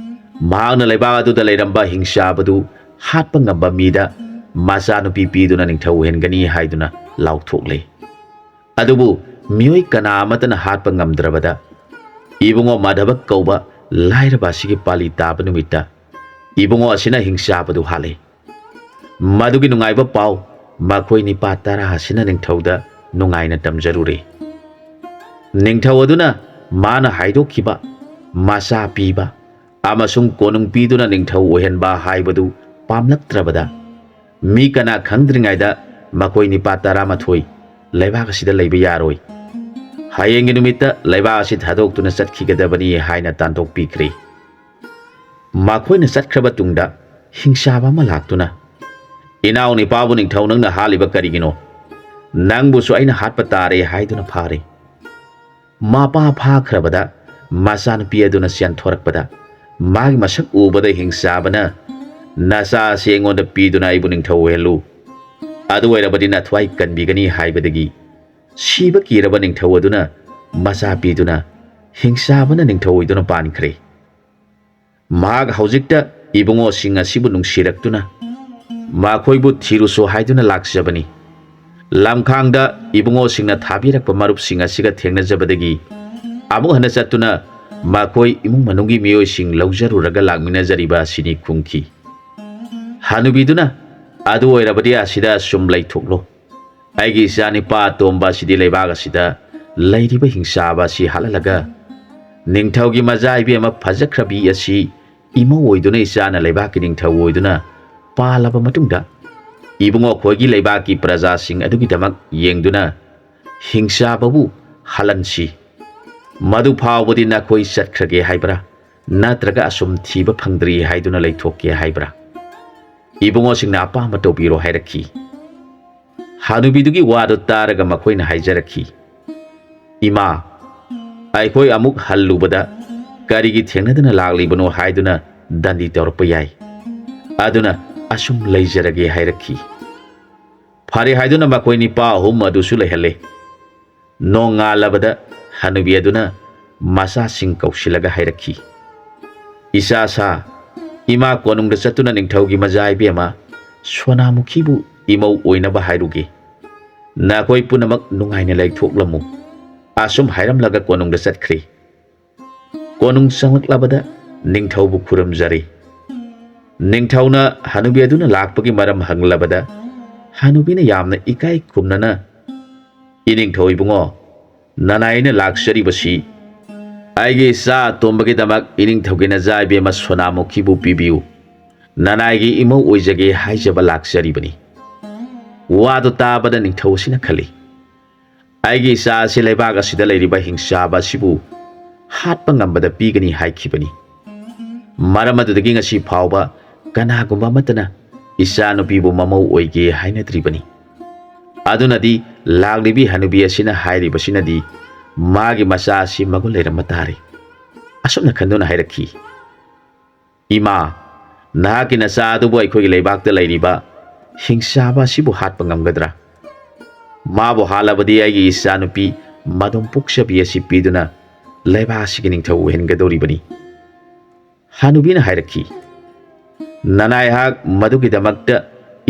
ꯃꯍꯥꯛꯅ ꯂꯩꯕꯥꯛ ꯑꯗꯨꯗ ꯂꯩꯔꯝꯕ ꯍꯤꯡꯆꯥꯕꯗꯨ ꯍꯥꯠꯄ ꯉꯝꯕ ꯃꯤꯗ ꯃꯆꯥꯅꯨꯄꯤ ꯄꯤꯗꯨꯅ ꯅꯤꯡꯊꯧ ꯑꯣꯏꯍꯟꯒꯅꯤ" ꯍꯥꯏꯗꯨꯅ ꯂꯥꯎꯊꯣꯛꯂꯦ꯫ ꯑꯗꯨꯕꯨ ꯃꯤꯑꯣꯏ ꯀꯅꯥ ꯑꯃꯠꯇꯅ ꯍꯥꯠꯄ ꯉꯝꯗ꯭ꯔꯕꯗ ꯏꯕꯨꯡꯉꯣ ꯃꯥꯙꯕ ꯀꯧꯕ ꯂꯥꯏꯔꯕ ꯑꯁꯤꯒꯤ ꯄꯥꯂꯤ ꯇꯥꯕ ꯅꯨꯃꯤꯠꯇ ꯏꯕꯨꯡꯉꯣ ꯑꯁꯤꯅ ꯍꯤꯡꯆꯥꯕꯗꯨ ꯍꯥꯠꯂꯦ꯫ ꯃꯗꯨꯒꯤ ꯅꯨꯡꯉꯥꯏꯕ ꯄꯥꯎ ꯃꯈꯣꯏ ꯅꯤꯄꯥ ꯇꯔꯥ ꯑꯁꯤꯅ ꯅꯤꯡꯊꯧꯗ ꯅꯨꯡꯉꯥꯏꯅ ꯇꯝꯖꯔꯨꯔꯦ꯫ ꯅꯤꯡꯊꯧ ꯑꯗꯨꯅ ꯃꯥꯅ ꯍꯥꯏꯗꯣꯛꯈꯤꯕ ꯃꯆꯥ ꯄꯤꯕ ꯑꯃꯁꯨꯡ ꯀꯣꯅꯨꯡ ꯄꯤꯗꯨꯅ ꯅꯤꯡꯊꯧ ꯑꯣꯏꯍꯟꯕ ꯍꯥꯏꯕꯗꯨ ꯄꯥꯝꯂꯛꯇ꯭ꯔꯕꯗ ꯃꯤ ꯀꯅꯥ ꯈꯪꯗ꯭ꯔꯤꯉꯩꯗ ꯃꯈꯣꯏ ꯅꯤꯄꯥ ꯇꯔꯥꯃꯥꯊꯣꯏ ꯂꯩꯕꯥꯛ ꯑꯁꯤꯗ ꯂꯩꯕ ꯌꯥꯔꯣꯏ꯫ ꯍꯌꯦꯡꯒꯤ ꯅꯨꯃꯤꯠꯇ ꯂꯩꯕꯥꯛ ꯑꯁꯤ ꯊꯥꯗꯣꯛꯇꯨꯅ ꯆꯠꯈꯤꯒꯗꯕꯅꯤ ꯍꯥꯏꯅ ꯇꯥꯟꯊꯣꯛꯄꯤꯈ꯭ꯔꯦ꯫ ꯃꯈꯣꯏꯅ ꯆꯠꯈ꯭ꯔꯕ ꯇꯨꯡꯗ ꯍꯤꯡꯆꯥꯕ ꯑꯃ ꯂꯥꯛꯇꯨꯅ, "ꯏꯅꯥꯎ ꯅꯤꯄꯥꯕꯨ ꯅꯤꯡꯊꯧ ꯅꯪꯅ ꯍꯥꯠꯂꯤꯕ ꯀꯔꯤꯒꯤꯅꯣ? ꯅꯪꯕꯨꯁꯨ ꯑꯩꯅ ꯍꯥꯠꯄ ꯇꯥꯔꯦ" ꯍꯥꯏꯗꯨꯅ ꯐꯥꯔꯦ꯫ ꯃꯄꯥ ꯐꯥꯈ꯭ꯔꯕꯗ ꯃꯆꯥꯅꯨꯄꯤ ꯑꯗꯨꯅ ꯆꯦꯟꯊꯣꯔꯛꯄꯗ ꯃꯥꯒꯤ ꯃꯁꯛ ꯎꯕꯗ ꯍꯤꯡꯆꯥꯕꯅ, "ꯅꯆꯥ ꯑꯁꯤ ꯑꯩꯉꯣꯟꯗ ꯄꯤꯗꯨꯅ ꯑꯩꯕꯨ ꯅꯤꯡꯊꯧ ꯑꯣꯏꯍꯜꯂꯨ, ꯑꯗꯨ ꯑꯣꯏꯔꯕꯗꯤ ꯅꯊ꯭ꯋꯥꯏ ꯀꯟꯕꯤꯒꯅꯤ" ꯍꯥꯏꯕꯗꯒꯤ ꯁꯤꯕ ꯀꯤꯔꯕ ꯅꯤꯡꯊꯧ ꯑꯗꯨꯅ ꯃꯆꯥ ꯄꯤꯗꯨꯅ ꯍꯤꯡꯆꯥꯕꯅ ꯅꯤꯡꯊꯧ ꯑꯣꯏꯗꯨꯅ ꯄꯥꯟꯈ꯭ꯔꯦ꯫ ꯃꯍꯥꯛ ꯍꯧꯖꯤꯛꯇ ꯏꯕꯨꯡꯉꯣꯁꯤꯡ ꯑꯁꯤꯕꯨ ꯅꯨꯡꯁꯤꯔꯛꯇꯨꯅ ꯃꯈꯣꯏꯕꯨ ꯊꯤꯔꯨꯁꯨ ꯍꯥꯏꯗꯨꯅ ꯂꯥꯛꯆꯕꯅꯤ꯫ ꯂꯝꯈꯥꯡꯗ ꯏꯕꯨꯡꯉꯣꯁꯤꯡꯅ ꯊꯥꯕꯤꯔꯛꯄ ꯃꯔꯨꯞꯁꯤꯡ ꯑꯁꯤꯒ ꯊꯦꯡꯅꯖꯕꯗꯒꯤ ꯑꯃꯨꯛ ꯍꯟꯅ ꯆꯠꯇꯨꯅ ꯃꯈꯣꯏ ꯏꯃꯨꯡ ꯃꯅꯨꯡꯒꯤ ꯃꯤꯑꯣꯏꯁꯤꯡ ꯂꯧꯖꯔꯨꯔꯒ ꯂꯥꯛꯃꯤꯟꯅꯖꯔꯤꯕ ꯑꯁꯤꯅꯤ ꯈꯨꯝꯈꯤ꯫ ꯍꯅꯨꯕꯤꯗꯨꯅ, "ꯑꯗꯨ ꯑꯣꯏꯔꯕꯗꯤ ꯑꯁꯤꯗ ꯁꯨꯝ ꯂꯩꯊꯣꯛꯂꯣ꯫ ꯑꯩꯒꯤ ꯏꯆꯥ ꯅꯤꯄꯥ ꯑꯇꯣꯝꯕ ꯑꯁꯤꯗꯤ ꯂꯩꯕꯥꯛ ꯑꯁꯤꯗ ꯂꯩꯔꯤꯕ ꯍꯤꯡꯆꯥꯕ ꯑꯁꯤ ꯍꯥꯠꯍꯜꯂꯒ ꯅꯤꯡꯊꯧꯒꯤ ꯃꯆꯥ ꯏꯕꯦꯝꯃ ꯐꯖꯈ꯭ꯔꯕꯤ ꯑꯁꯤ ꯏꯃꯧ ꯑꯣꯏꯗꯨꯅ ꯏꯆꯥꯅ ꯂꯩꯕꯥꯛꯀꯤ ꯅꯤꯡꯊꯧ ꯑꯣꯏꯗꯨꯅ ꯄꯥꯜꯂꯕ ꯃꯇꯨꯡꯗ ꯏꯕꯨꯡꯉꯣ ꯈꯣꯏꯒꯤ ꯂꯩꯕꯥꯛꯀꯤ ꯄ꯭ꯔꯖꯥꯁꯤꯡ ꯑꯗꯨꯒꯤꯗꯃꯛ ꯌꯦꯡꯗꯨꯅ ꯍꯤꯡꯆꯥꯕꯕꯨ ꯍꯥꯠꯍꯟꯁꯤ꯫ ꯃꯗꯨ ꯐꯥꯎꯕꯗꯤ ꯅꯈꯣꯏ ꯆꯠꯈ꯭ꯔꯒꯦ ꯍꯥꯏꯕ꯭ꯔꯥ? ꯅꯠꯇ꯭ꯔꯒ ꯑꯁꯨꯝ ꯊꯤꯕ ꯐꯪꯗ꯭ꯔꯤ ꯍꯥꯏꯗꯨꯅ ꯂꯩꯊꯣꯛꯀꯦ ꯍꯥꯏꯕ꯭ꯔꯥ? ꯏꯕꯨꯡꯉꯣꯁꯤꯡꯅ ꯑꯄꯥꯝꯕ ꯇꯧꯕꯤꯔꯣ" ꯍꯥꯏꯔꯛꯈꯤ꯫ ꯍꯅꯨꯕꯤꯗꯨꯒꯤ ꯋꯥꯗꯨ ꯇꯥꯔꯒ ꯃꯈꯣꯏꯅ ꯍꯥꯏꯖꯔꯛꯈꯤ, "ꯏꯃꯥ, ꯑꯩꯈꯣꯏ ꯑꯃꯨꯛ ꯍꯜꯂꯨꯕꯗ ꯀꯔꯤꯒꯤ ꯊꯦꯡꯅꯗꯅ ꯂꯥꯛꯂꯤꯕꯅꯣ ꯍꯥꯏꯗꯨꯅ ꯗꯟꯗꯤ ꯇꯧꯔꯛꯄ ꯌꯥꯏ꯫ ꯑꯗꯨꯅ ꯑꯁꯨꯝ ꯂꯩꯖꯔꯒꯦ" ꯍꯥꯏꯔꯛꯈꯤ꯫ ꯐꯔꯦ ꯍꯥꯏꯗꯨꯅ ꯃꯈꯣꯏ ꯅꯤꯄꯥ ꯑꯍꯨꯝ ꯑꯗꯨꯁꯨ ꯂꯩꯍꯜꯂꯦ꯫ ꯅꯣꯡꯉꯥꯜꯂꯕꯗ ꯍꯅꯨꯕꯤ ꯑꯗꯨꯅ ꯃꯆꯥꯁꯤꯡ ꯀꯧꯁꯤꯜꯂꯒ ꯍꯥꯏꯔꯛꯈꯤ, "ꯏꯆꯥ ꯁꯥ, ꯏꯃꯥ ꯀꯣꯅꯨꯡꯗ ꯆꯠꯇꯨꯅ ꯅꯤꯡꯊꯧꯒꯤ ꯃꯆꯥ ꯏꯕꯦꯝꯃ ꯁꯣꯅꯥꯃꯨꯈꯤꯕꯨ ꯏꯃꯧ ꯑꯣꯏꯅꯕ ꯍꯥꯏꯔꯨꯒꯦ꯫ ꯅꯈꯣꯏ ꯄꯨꯝꯅꯃꯛ ꯅꯨꯡꯉꯥꯏꯅ ꯂꯩꯊꯣꯛꯂꯝꯃꯨ"꯫ ꯑꯁꯨꯝ ꯍꯥꯏꯔꯝꯂꯒ ꯀꯣꯅꯨꯡꯗ ꯆꯠꯈ꯭ꯔꯦ꯫ ꯀꯣꯅꯨꯡ ꯆꯪꯂꯛꯂꯕꯗ ꯅꯤꯡꯊꯧꯕꯨ ꯈꯨꯔꯨꯝꯖꯔꯦ꯫ ꯅꯤꯡꯊꯧꯅ ꯍꯅꯨꯕꯤ ꯑꯗꯨꯅ ꯂꯥꯛꯄꯒꯤ ꯃꯔꯝ ꯍꯪꯂꯕꯗ ꯍꯅꯨꯕꯤꯅ ꯌꯥꯝꯅ ꯏꯀꯥꯏ ꯈꯨꯝꯅꯅ, "ꯏꯅꯤꯡꯊꯧ ꯏꯕꯨꯡꯉꯣ, ꯅꯅꯥꯏ ꯑꯩꯅ ꯂꯥꯛꯆꯔꯤꯕꯁꯤ ꯑꯩꯒꯤ ꯏꯆꯥ ꯑꯇꯣꯝꯕꯒꯤꯗꯃꯛ ꯏꯅꯤꯡꯊꯧꯒꯤ ꯅꯆꯥ ꯏꯕꯦꯝꯃ ꯁꯣꯅꯥꯃꯨꯈꯤꯕꯨ ꯄꯤꯕꯤꯌꯨ, ꯅꯅꯥꯏꯒꯤ ꯏꯃꯧ ꯑꯣꯏꯖꯒꯦ ꯍꯥꯏꯖꯕ ꯂꯥꯛꯆꯔꯤꯕꯅꯤ"꯫ ꯋꯥꯗꯨ ꯇꯥꯕꯗ ꯅꯤꯡꯊꯧ ꯑꯁꯤꯅ ꯈꯜꯂꯤ, "ꯑꯩꯒꯤ ꯏꯆꯥ ꯑꯁꯤ ꯂꯩꯕꯥꯛ ꯑꯁꯤꯗ ꯂꯩꯔꯤꯕ ꯍꯤꯡꯆꯥꯕ ꯑꯁꯤꯕꯨ ꯍꯥꯠꯄ ꯉꯝꯕꯗ ꯄꯤꯒꯅꯤ ꯍꯥꯏꯈꯤꯕꯅꯤ꯫ ꯃꯔꯝ ꯑꯗꯨꯗꯒꯤ ꯉꯁꯤ ꯐꯥꯎꯕ ꯀꯅꯥꯒꯨꯝꯕ ꯑꯃꯠꯇꯅ ꯏꯆꯥꯅꯨꯄꯤꯕꯨ ꯃꯃꯧ ꯑꯣꯏꯒꯦ ꯍꯥꯏꯅꯗ꯭ꯔꯤꯕꯅꯤ꯫ ꯑꯗꯨꯅꯗꯤ ꯂꯥꯛꯂꯤꯕꯤ ꯍꯅꯨꯕꯤ ꯑꯁꯤꯅ ꯍꯥꯏꯔꯤꯕꯁꯤꯅꯗꯤ ꯃꯥꯒꯤ ꯃꯆꯥ ꯑꯁꯤ ꯃꯒꯨꯟ ꯂꯩꯔꯝꯕ ꯇꯥꯔꯦ"꯫ ꯑꯁꯨꯝꯅ ꯈꯟꯗꯨꯅ ꯍꯥꯏꯔꯛꯈꯤ, "ꯏꯃꯥ, ꯅꯍꯥꯛꯀꯤ ꯅꯆꯥ ꯑꯗꯨꯕꯨ ꯑꯩꯈꯣꯏꯒꯤ ꯂꯩꯕꯥꯛꯇ ꯂꯩꯔꯤꯕ ꯍꯤꯡꯆꯥꯕ ꯑꯁꯤꯕꯨ ꯍꯥꯠꯄ ꯉꯝꯒꯗ꯭ꯔꯥ? ꯃꯥꯕꯨ ꯍꯥꯠꯂꯕꯗꯤ ꯑꯩꯒꯤ ꯏꯆꯥꯅꯨꯄꯤ ꯃꯗꯣꯝ ꯄꯣꯛꯆꯕꯤ ꯑꯁꯤ ꯄꯤꯗꯨꯅ ꯂꯩꯕꯥꯛ ꯑꯁꯤꯒꯤ ꯅꯤꯡꯊꯧ ꯑꯣꯏꯍꯟꯒꯗꯧꯔꯤꯕꯅꯤ꯫" ꯍꯅꯨꯕꯤꯅ ꯍꯥꯏꯔꯛꯈꯤ, "ꯅꯅꯥꯏꯍꯥꯛ ꯃꯗꯨꯒꯤꯗꯃꯛꯇ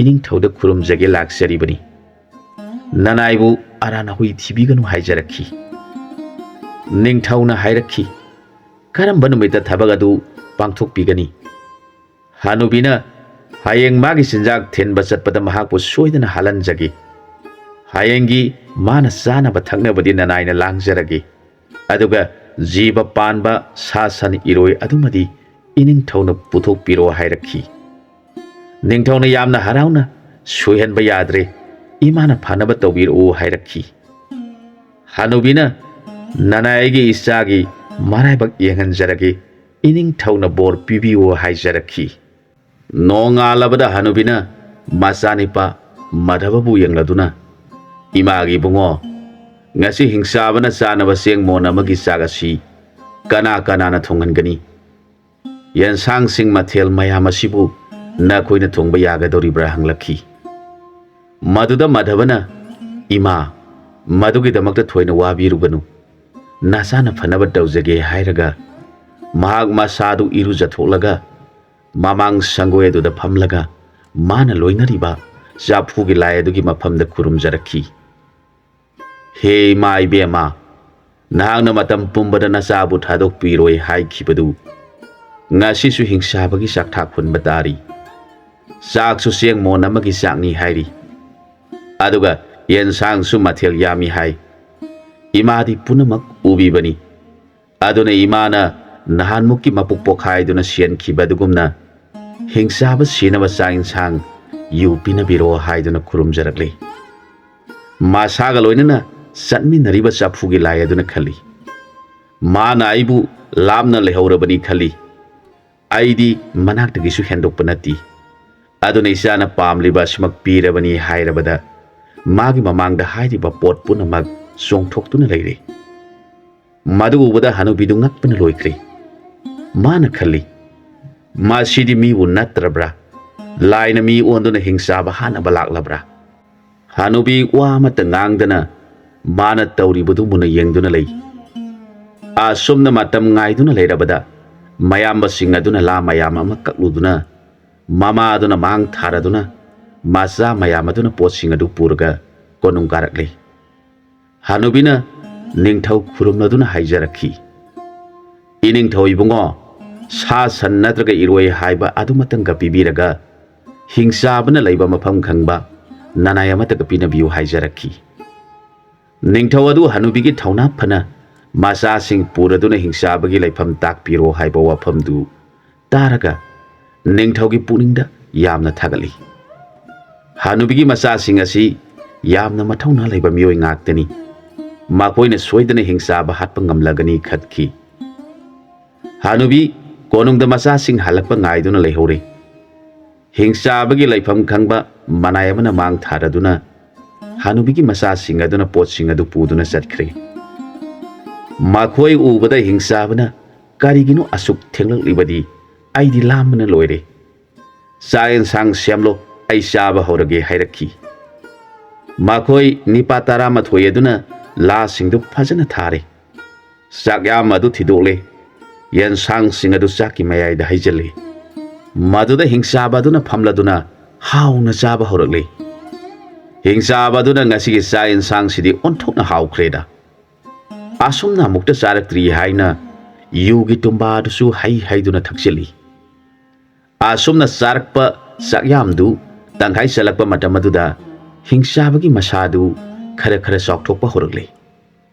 ꯏꯅꯤꯡꯊꯧꯗ ꯈꯨꯔꯨꯝꯖꯒꯦ ꯂꯥꯛꯆꯔꯤꯕꯅꯤ꯫ ꯅꯅꯥꯏꯕꯨ ꯑꯔꯥꯟ ꯑꯍꯨꯏ ꯊꯤꯕꯤꯒꯅꯨ" ꯍꯥꯏꯖꯔꯛꯈꯤ꯫ ꯅꯤꯡꯊꯧꯅ ꯍꯥꯏꯔꯛꯈꯤ, "ꯀꯔꯝꯕ ꯅꯨꯃꯤꯠꯇ ꯊꯕꯛ ꯑꯗꯨ ꯄꯥꯡꯊꯣꯛꯄꯤꯒꯅꯤ?" ꯍꯅꯨꯕꯤꯅ, "ꯍꯌꯦꯡ ꯃꯥꯒꯤ ꯆꯤꯟꯖꯥꯛ ꯊꯤꯟꯕ ꯆꯠꯄꯗ ꯃꯍꯥꯛꯄꯨ ꯁꯣꯏꯗꯅ ꯍꯥꯜꯍꯟꯖꯒꯦ꯫ ꯍꯌꯦꯡꯒꯤ ꯃꯥꯅ ꯆꯥꯅꯕ ꯊꯛꯅꯕꯗꯤ ꯅꯅꯥꯏꯅ ꯂꯥꯡꯖꯔꯒꯦ꯫ ꯑꯗꯨꯒ ꯖꯤꯕ ꯄꯥꯟꯕ ꯁꯥ ꯁꯟ ꯏꯔꯣꯏ ꯑꯗꯨꯃꯗꯤ ꯏꯅꯤꯡꯊꯧꯅ ꯄꯨꯊꯣꯛꯄꯤꯔꯣ" ꯍꯥꯏꯔꯛꯈꯤ꯫ ꯅꯤꯡꯊꯧꯅ ꯌꯥꯝꯅ ꯍꯔꯥꯎꯅ, "ꯁꯣꯏꯍꯟꯕ ꯌꯥꯗ꯭ꯔꯦ, ꯏꯃꯥꯅ ꯐꯅꯕ ꯇꯧꯕꯤꯔꯛꯎ" ꯍꯥꯏꯔꯛꯈꯤ꯫ ꯍꯅꯨꯕꯤꯅ, "ꯅꯅꯥꯏ ꯑꯩꯒꯤ ꯏꯆꯥꯒꯤ ꯃꯔꯥꯏꯕꯛ ꯌꯦꯡꯍꯟꯖꯔꯒꯦ, ꯏꯅꯤꯡꯊꯧꯅ ꯕꯣꯔ ꯄꯤꯕꯤꯌꯨ" ꯍꯥꯏꯖꯔꯛꯈꯤ꯫ ꯅꯣꯡꯉꯥꯜꯂꯕꯗ ꯍꯅꯨꯕꯤꯅ ꯃꯆꯥꯅꯤꯄꯥ ꯃꯥꯙꯕꯕꯨ ꯌꯦꯡꯂꯗꯨꯅ, "ꯏꯃꯥꯒꯤ ꯏꯕꯨꯡꯉꯣ, ꯉꯁꯤ ꯍꯤꯡꯆꯥꯕꯅ ꯆꯥꯅꯕ ꯆꯦꯡ ꯃꯣꯟ ꯑꯃꯒꯤ ꯆꯥꯛ ꯑꯁꯤ ꯀꯅꯥ ꯀꯅꯥꯅ ꯊꯣꯡꯍꯟꯒꯅꯤ? ꯌꯦꯟꯁꯥꯡꯁꯤꯡ ꯃꯊꯦꯜ ꯃꯌꯥꯝ ꯑꯁꯤꯕꯨ ꯅꯈꯣꯏꯅ ꯊꯣꯡꯕ ꯌꯥꯒꯗꯧꯔꯤꯕ꯭ꯔꯥ?" ꯍꯪꯂꯛꯈꯤ꯫ ꯃꯗꯨꯗ ꯃꯥꯙꯕꯅ, "ꯏꯃꯥ, ꯃꯗꯨꯒꯤꯗꯃꯛꯇ ꯊꯣꯏꯅ ꯋꯥꯕꯤꯔꯨꯒꯅꯨ, ꯅꯆꯥꯅ ꯐꯅꯕ ꯇꯧꯖꯒꯦ" ꯍꯥꯏꯔꯒ ꯃꯍꯥꯛ ꯃꯁꯥꯗꯨ ꯏꯔꯨꯖꯊꯣꯛꯂꯒ ꯃꯃꯥꯡ ꯁꯪꯒꯣꯏ ꯑꯗꯨꯗ ꯐꯝꯂꯒ ꯃꯥꯅ ꯂꯣꯏꯅꯔꯤꯕ ꯆꯐꯨꯒꯤ ꯂꯥꯏ ꯑꯗꯨꯒꯤ ꯃꯐꯝꯗ ꯈꯨꯔꯨꯝꯖꯔꯛꯈꯤ꯫ "ꯍꯦ ꯏꯃꯥ ꯏꯕꯦꯝꯃ, ꯅꯍꯥꯛꯅ ꯃꯇꯝ ꯄꯨꯝꯕꯗ ꯅꯆꯥꯕꯨ ꯊꯥꯗꯣꯛꯄꯤꯔꯣꯏ ꯍꯥꯏꯈꯤꯕꯗꯨ ꯉꯁꯤꯁꯨ ꯍꯤꯡꯆꯥꯕꯒꯤ ꯆꯥꯛꯊꯥꯛ ꯍꯨꯟꯕ ꯇꯥꯔꯤ꯫ ꯆꯥꯛꯁꯨ ꯆꯦꯡ ꯃꯣꯟ ꯑꯃꯒꯤ ꯆꯥꯛꯅꯤ ꯍꯥꯏꯔꯤ, ꯑꯗꯨꯒ ꯌꯦꯟꯁꯥꯡꯁꯨ ꯃꯊꯦꯜ ꯌꯥꯝꯃꯤ ꯍꯥꯏ꯫ ꯏꯃꯥꯗꯤ ꯄꯨꯝꯅꯃꯛ ꯎꯕꯤꯕꯅꯤ꯫ ꯑꯗꯨꯅ ꯏꯃꯥꯅ ꯅꯍꯥꯟꯃꯨꯛꯀꯤ ꯃꯄꯨꯛ ꯄꯣꯛꯈꯥꯏꯗꯨꯅ ꯁꯤꯍꯟꯈꯤꯕ ꯑꯗꯨꯒꯨꯝꯅ ꯍꯤꯡꯆꯥꯕ ꯁꯤꯅꯕ ꯆꯥꯛ ꯏꯟꯁꯥꯡ ꯌꯨ ꯄꯤꯅꯕꯤꯔꯣ ꯍꯥꯏꯗꯨꯅ ꯈꯨꯔꯨꯝꯖꯔꯛꯂꯤ꯫ ꯃꯁꯥꯒ ꯂꯣꯏꯅꯅ ꯆꯠꯃꯤꯟꯅꯔꯤꯕ ꯆꯐꯨꯒꯤ ꯂꯥꯏ ꯑꯗꯨꯅ ꯈꯜꯂꯤ, ꯃꯥꯅ ꯑꯩꯕꯨ ꯂꯥꯞꯅ ꯂꯩꯍꯧꯔꯕꯅꯤ ꯈꯜꯂꯤ꯫ ꯑꯩꯗꯤ ꯃꯅꯥꯛꯇꯒꯤꯁꯨ ꯍꯦꯟꯗꯣꯛꯄ ꯅꯠꯇꯦ꯫ ꯑꯗꯨꯅ ꯏꯆꯥꯅ ꯄꯥꯝꯂꯤꯕ ꯑꯁꯤꯃꯛ ꯄꯤꯔꯕꯅꯤ ꯍꯥꯏꯔꯕꯗ ꯃꯥꯒꯤ ꯃꯃꯥꯡꯗ ꯍꯥꯏꯔꯤꯕ ꯄꯣꯠ ꯄꯨꯝꯅꯃꯛ ꯆꯣꯡꯊꯣꯛꯇꯨꯅ ꯂꯩꯔꯦ꯫ ꯃꯗꯨ ꯎꯕꯗ ꯍꯅꯨꯕꯤꯗꯨ ꯉꯛꯄꯅ ꯂꯣꯏꯈ꯭ꯔꯦ꯫ ꯃꯥꯅ ꯈꯜꯂꯤ, "ꯃꯁꯤꯗꯤ ꯃꯤꯕꯨ ꯅꯠꯇ꯭ꯔꯕ꯭ꯔꯥ? ꯂꯥꯏꯅ ꯃꯤ ꯑꯣꯟꯗꯨꯅ ꯍꯤꯡꯆꯥꯕ ꯍꯥꯠꯅꯕ ꯂꯥꯛꯂꯕ꯭ꯔꯥ?" ꯍꯅꯨꯕꯤ ꯋꯥ ꯑꯃꯠꯇ ꯉꯥꯡꯗꯅ ꯃꯥꯅ ꯇꯧꯔꯤꯕꯗꯨ ꯃꯨꯟꯅ ꯌꯦꯡꯗꯨꯅ ꯂꯩ꯫ ꯑꯁꯨꯝꯅ ꯃꯇꯝ ꯉꯥꯏꯗꯨꯅ ꯂꯩꯔꯕꯗ ꯃꯌꯥꯝꯕꯁꯤꯡ ꯑꯗꯨꯅ ꯂꯥ ꯃꯌꯥꯝ ꯑꯃ ꯀꯛꯂꯨꯗꯨꯅ ꯃꯃꯥ ꯑꯗꯨꯅ ꯃꯥꯡ ꯊꯥꯔꯗꯨꯅ ꯃꯆꯥ ꯃꯌꯥꯝ ꯑꯗꯨꯅ ꯄꯣꯠꯁꯤꯡ ꯑꯗꯨ ꯄꯨꯔꯒ ꯀꯣꯅꯨꯡ ꯀꯥꯔꯛꯂꯤ꯫ ꯍꯅꯨꯕꯤꯅ ꯅꯤꯡꯊꯧ ꯈꯨꯔꯨꯝꯂꯗꯨꯅ ꯍꯥꯏꯖꯔꯛꯈꯤ, "ꯏꯅꯤꯡꯊꯧ ꯏꯕꯨꯡꯉꯣ, ꯁꯥ ꯁꯟ ꯅꯠꯇ꯭ꯔꯒ ꯏꯔꯣꯏ ꯍꯥꯏꯕ ꯑꯗꯨꯃꯇꯪꯒ ꯄꯤꯕꯤꯔꯒ ꯍꯤꯡꯆꯥꯕꯅ ꯂꯩꯕ ꯃꯐꯝ ꯈꯪꯕ ꯅꯅꯥꯏ ꯑꯃꯠꯇꯒ ꯄꯤꯅꯕꯤꯌꯨ" ꯍꯥꯏꯖꯔꯛꯈꯤ꯫ ꯅꯤꯡꯊꯧ ꯑꯗꯨ ꯍꯅꯨꯕꯤꯒꯤ ꯊꯧꯅꯥ ꯐꯅ ꯃꯆꯥꯁꯤꯡ ꯄꯨꯔꯗꯨꯅ ꯍꯤꯡꯆꯥꯕꯒꯤ ꯂꯩꯐꯝ ꯇꯥꯛꯄꯤꯔꯣ ꯍꯥꯏꯕ ꯋꯥꯐꯝꯗꯨ ꯇꯥꯔꯒ ꯅꯤꯡꯊꯧꯒꯤ ꯄꯨꯛꯅꯤꯡꯗ ꯌꯥꯝꯅ ꯊꯥꯒꯠꯂꯤ꯫ ꯍꯅꯨꯕꯤꯒꯤ ꯃꯆꯥꯁꯤꯡ ꯑꯁꯤ ꯌꯥꯝꯅ ꯃꯊꯧꯅꯥ ꯂꯩꯕ ꯃꯤꯑꯣꯏ ꯉꯥꯛꯇꯅꯤ꯫ ꯃꯈꯣꯏꯅ ꯁꯣꯏꯗꯅ ꯍꯤꯡꯆꯥꯕ ꯍꯥꯠꯄ ꯉꯝꯂꯒꯅꯤ ꯈꯠꯈꯤ꯫ ꯍꯅꯨꯕꯤ ꯀꯣꯅꯨꯡꯗ ꯃꯆꯥꯁꯤꯡ ꯍꯜꯂꯛꯄ ꯉꯥꯏꯗꯨꯅ ꯂꯩꯍꯧꯔꯦ꯫ ꯍꯤꯡꯆꯥꯕꯒꯤ ꯂꯩꯐꯝ ꯈꯪꯕ ꯃꯅꯥꯏ ꯑꯃꯅ ꯃꯥꯡ ꯊꯥꯔꯗꯨꯅ ꯍꯅꯨꯕꯤꯒꯤ ꯃꯆꯥꯁꯤꯡ ꯑꯗꯨꯅ ꯄꯣꯠꯁꯤꯡ ꯑꯗꯨ ꯄꯨꯗꯨꯅ ꯆꯠꯈ꯭ꯔꯦ꯫ ꯃꯈꯣꯏ ꯎꯕꯗ ꯍꯤꯡꯆꯥꯕꯅ, "ꯀꯔꯤꯒꯤꯅꯣ ꯑꯁꯨꯛ ꯊꯦꯡꯂꯛꯂꯤꯕꯗꯤ? ꯑꯩꯗꯤ ꯂꯥꯝꯕꯅ ꯂꯣꯏꯔꯦ꯫ ꯆꯥꯛ ꯌꯦꯟꯁꯥꯡ ꯁꯦꯝꯂꯣ, ꯑꯩ ꯆꯥꯕ ꯍꯧꯔꯒꯦ" ꯍꯥꯏꯔꯛꯈꯤ꯫ ꯃꯈꯣꯏ ꯅꯤꯄꯥ ꯇꯔꯥꯃꯥꯊꯣꯏ ꯑꯗꯨꯅ ꯂꯥꯁꯤꯡꯗꯨ ꯐꯖꯅ ꯊꯥꯔꯦ꯫ ꯆꯥꯛꯌꯥꯝ ꯑꯗꯨ ꯊꯤꯗꯣꯛꯂꯦ꯫ ꯌꯦꯟꯁꯥꯡꯁꯤꯡ ꯑꯗꯨ ꯆꯥꯛꯀꯤ ꯃꯌꯥꯏꯗ ꯍꯩꯖꯤꯜꯂꯤ꯫ ꯃꯗꯨꯗ ꯍꯤꯡꯆꯥꯕ ꯑꯗꯨꯅ ꯐꯝꯂꯗꯨꯅ ꯍꯥꯎꯅ ꯆꯥꯕ ꯍꯧꯔꯛꯂꯤ꯫ ꯍꯤꯡꯆꯥꯕ ꯑꯗꯨꯅ ꯉꯁꯤꯒꯤ ꯆꯥꯛ ꯌꯦꯟꯁꯥꯡꯁꯤꯗꯤ ꯑꯣꯟꯊꯣꯛꯅ ꯍꯥꯎꯈ꯭ꯔꯦꯗ꯫ ꯑꯁꯨꯝꯅ ꯑꯃꯨꯛꯇ ꯆꯥꯔꯛꯇ꯭ꯔꯤ ꯍꯥꯏꯅ ꯌꯨꯒꯤ ꯇꯨꯝꯕꯥ ꯑꯗꯨꯁꯨ ꯍꯩ ꯍꯩꯗꯨꯅ ꯊꯛꯆꯤꯜꯂꯤ꯫ ꯑꯁꯨꯝꯅ ꯆꯥꯔꯛꯄ ꯆꯥꯛꯌꯥꯝꯗꯨ ꯇꯪꯈꯥꯏ ꯆꯜꯂꯛꯄ ꯃꯇꯝ ꯑꯗꯨꯗ ꯍꯤꯡꯆꯥꯕꯒꯤ ꯃꯁꯥꯗꯨ ꯈꯔ ꯈꯔ ꯆꯥꯎꯊꯣꯛꯄ ꯍꯧꯔꯛꯂꯦ꯫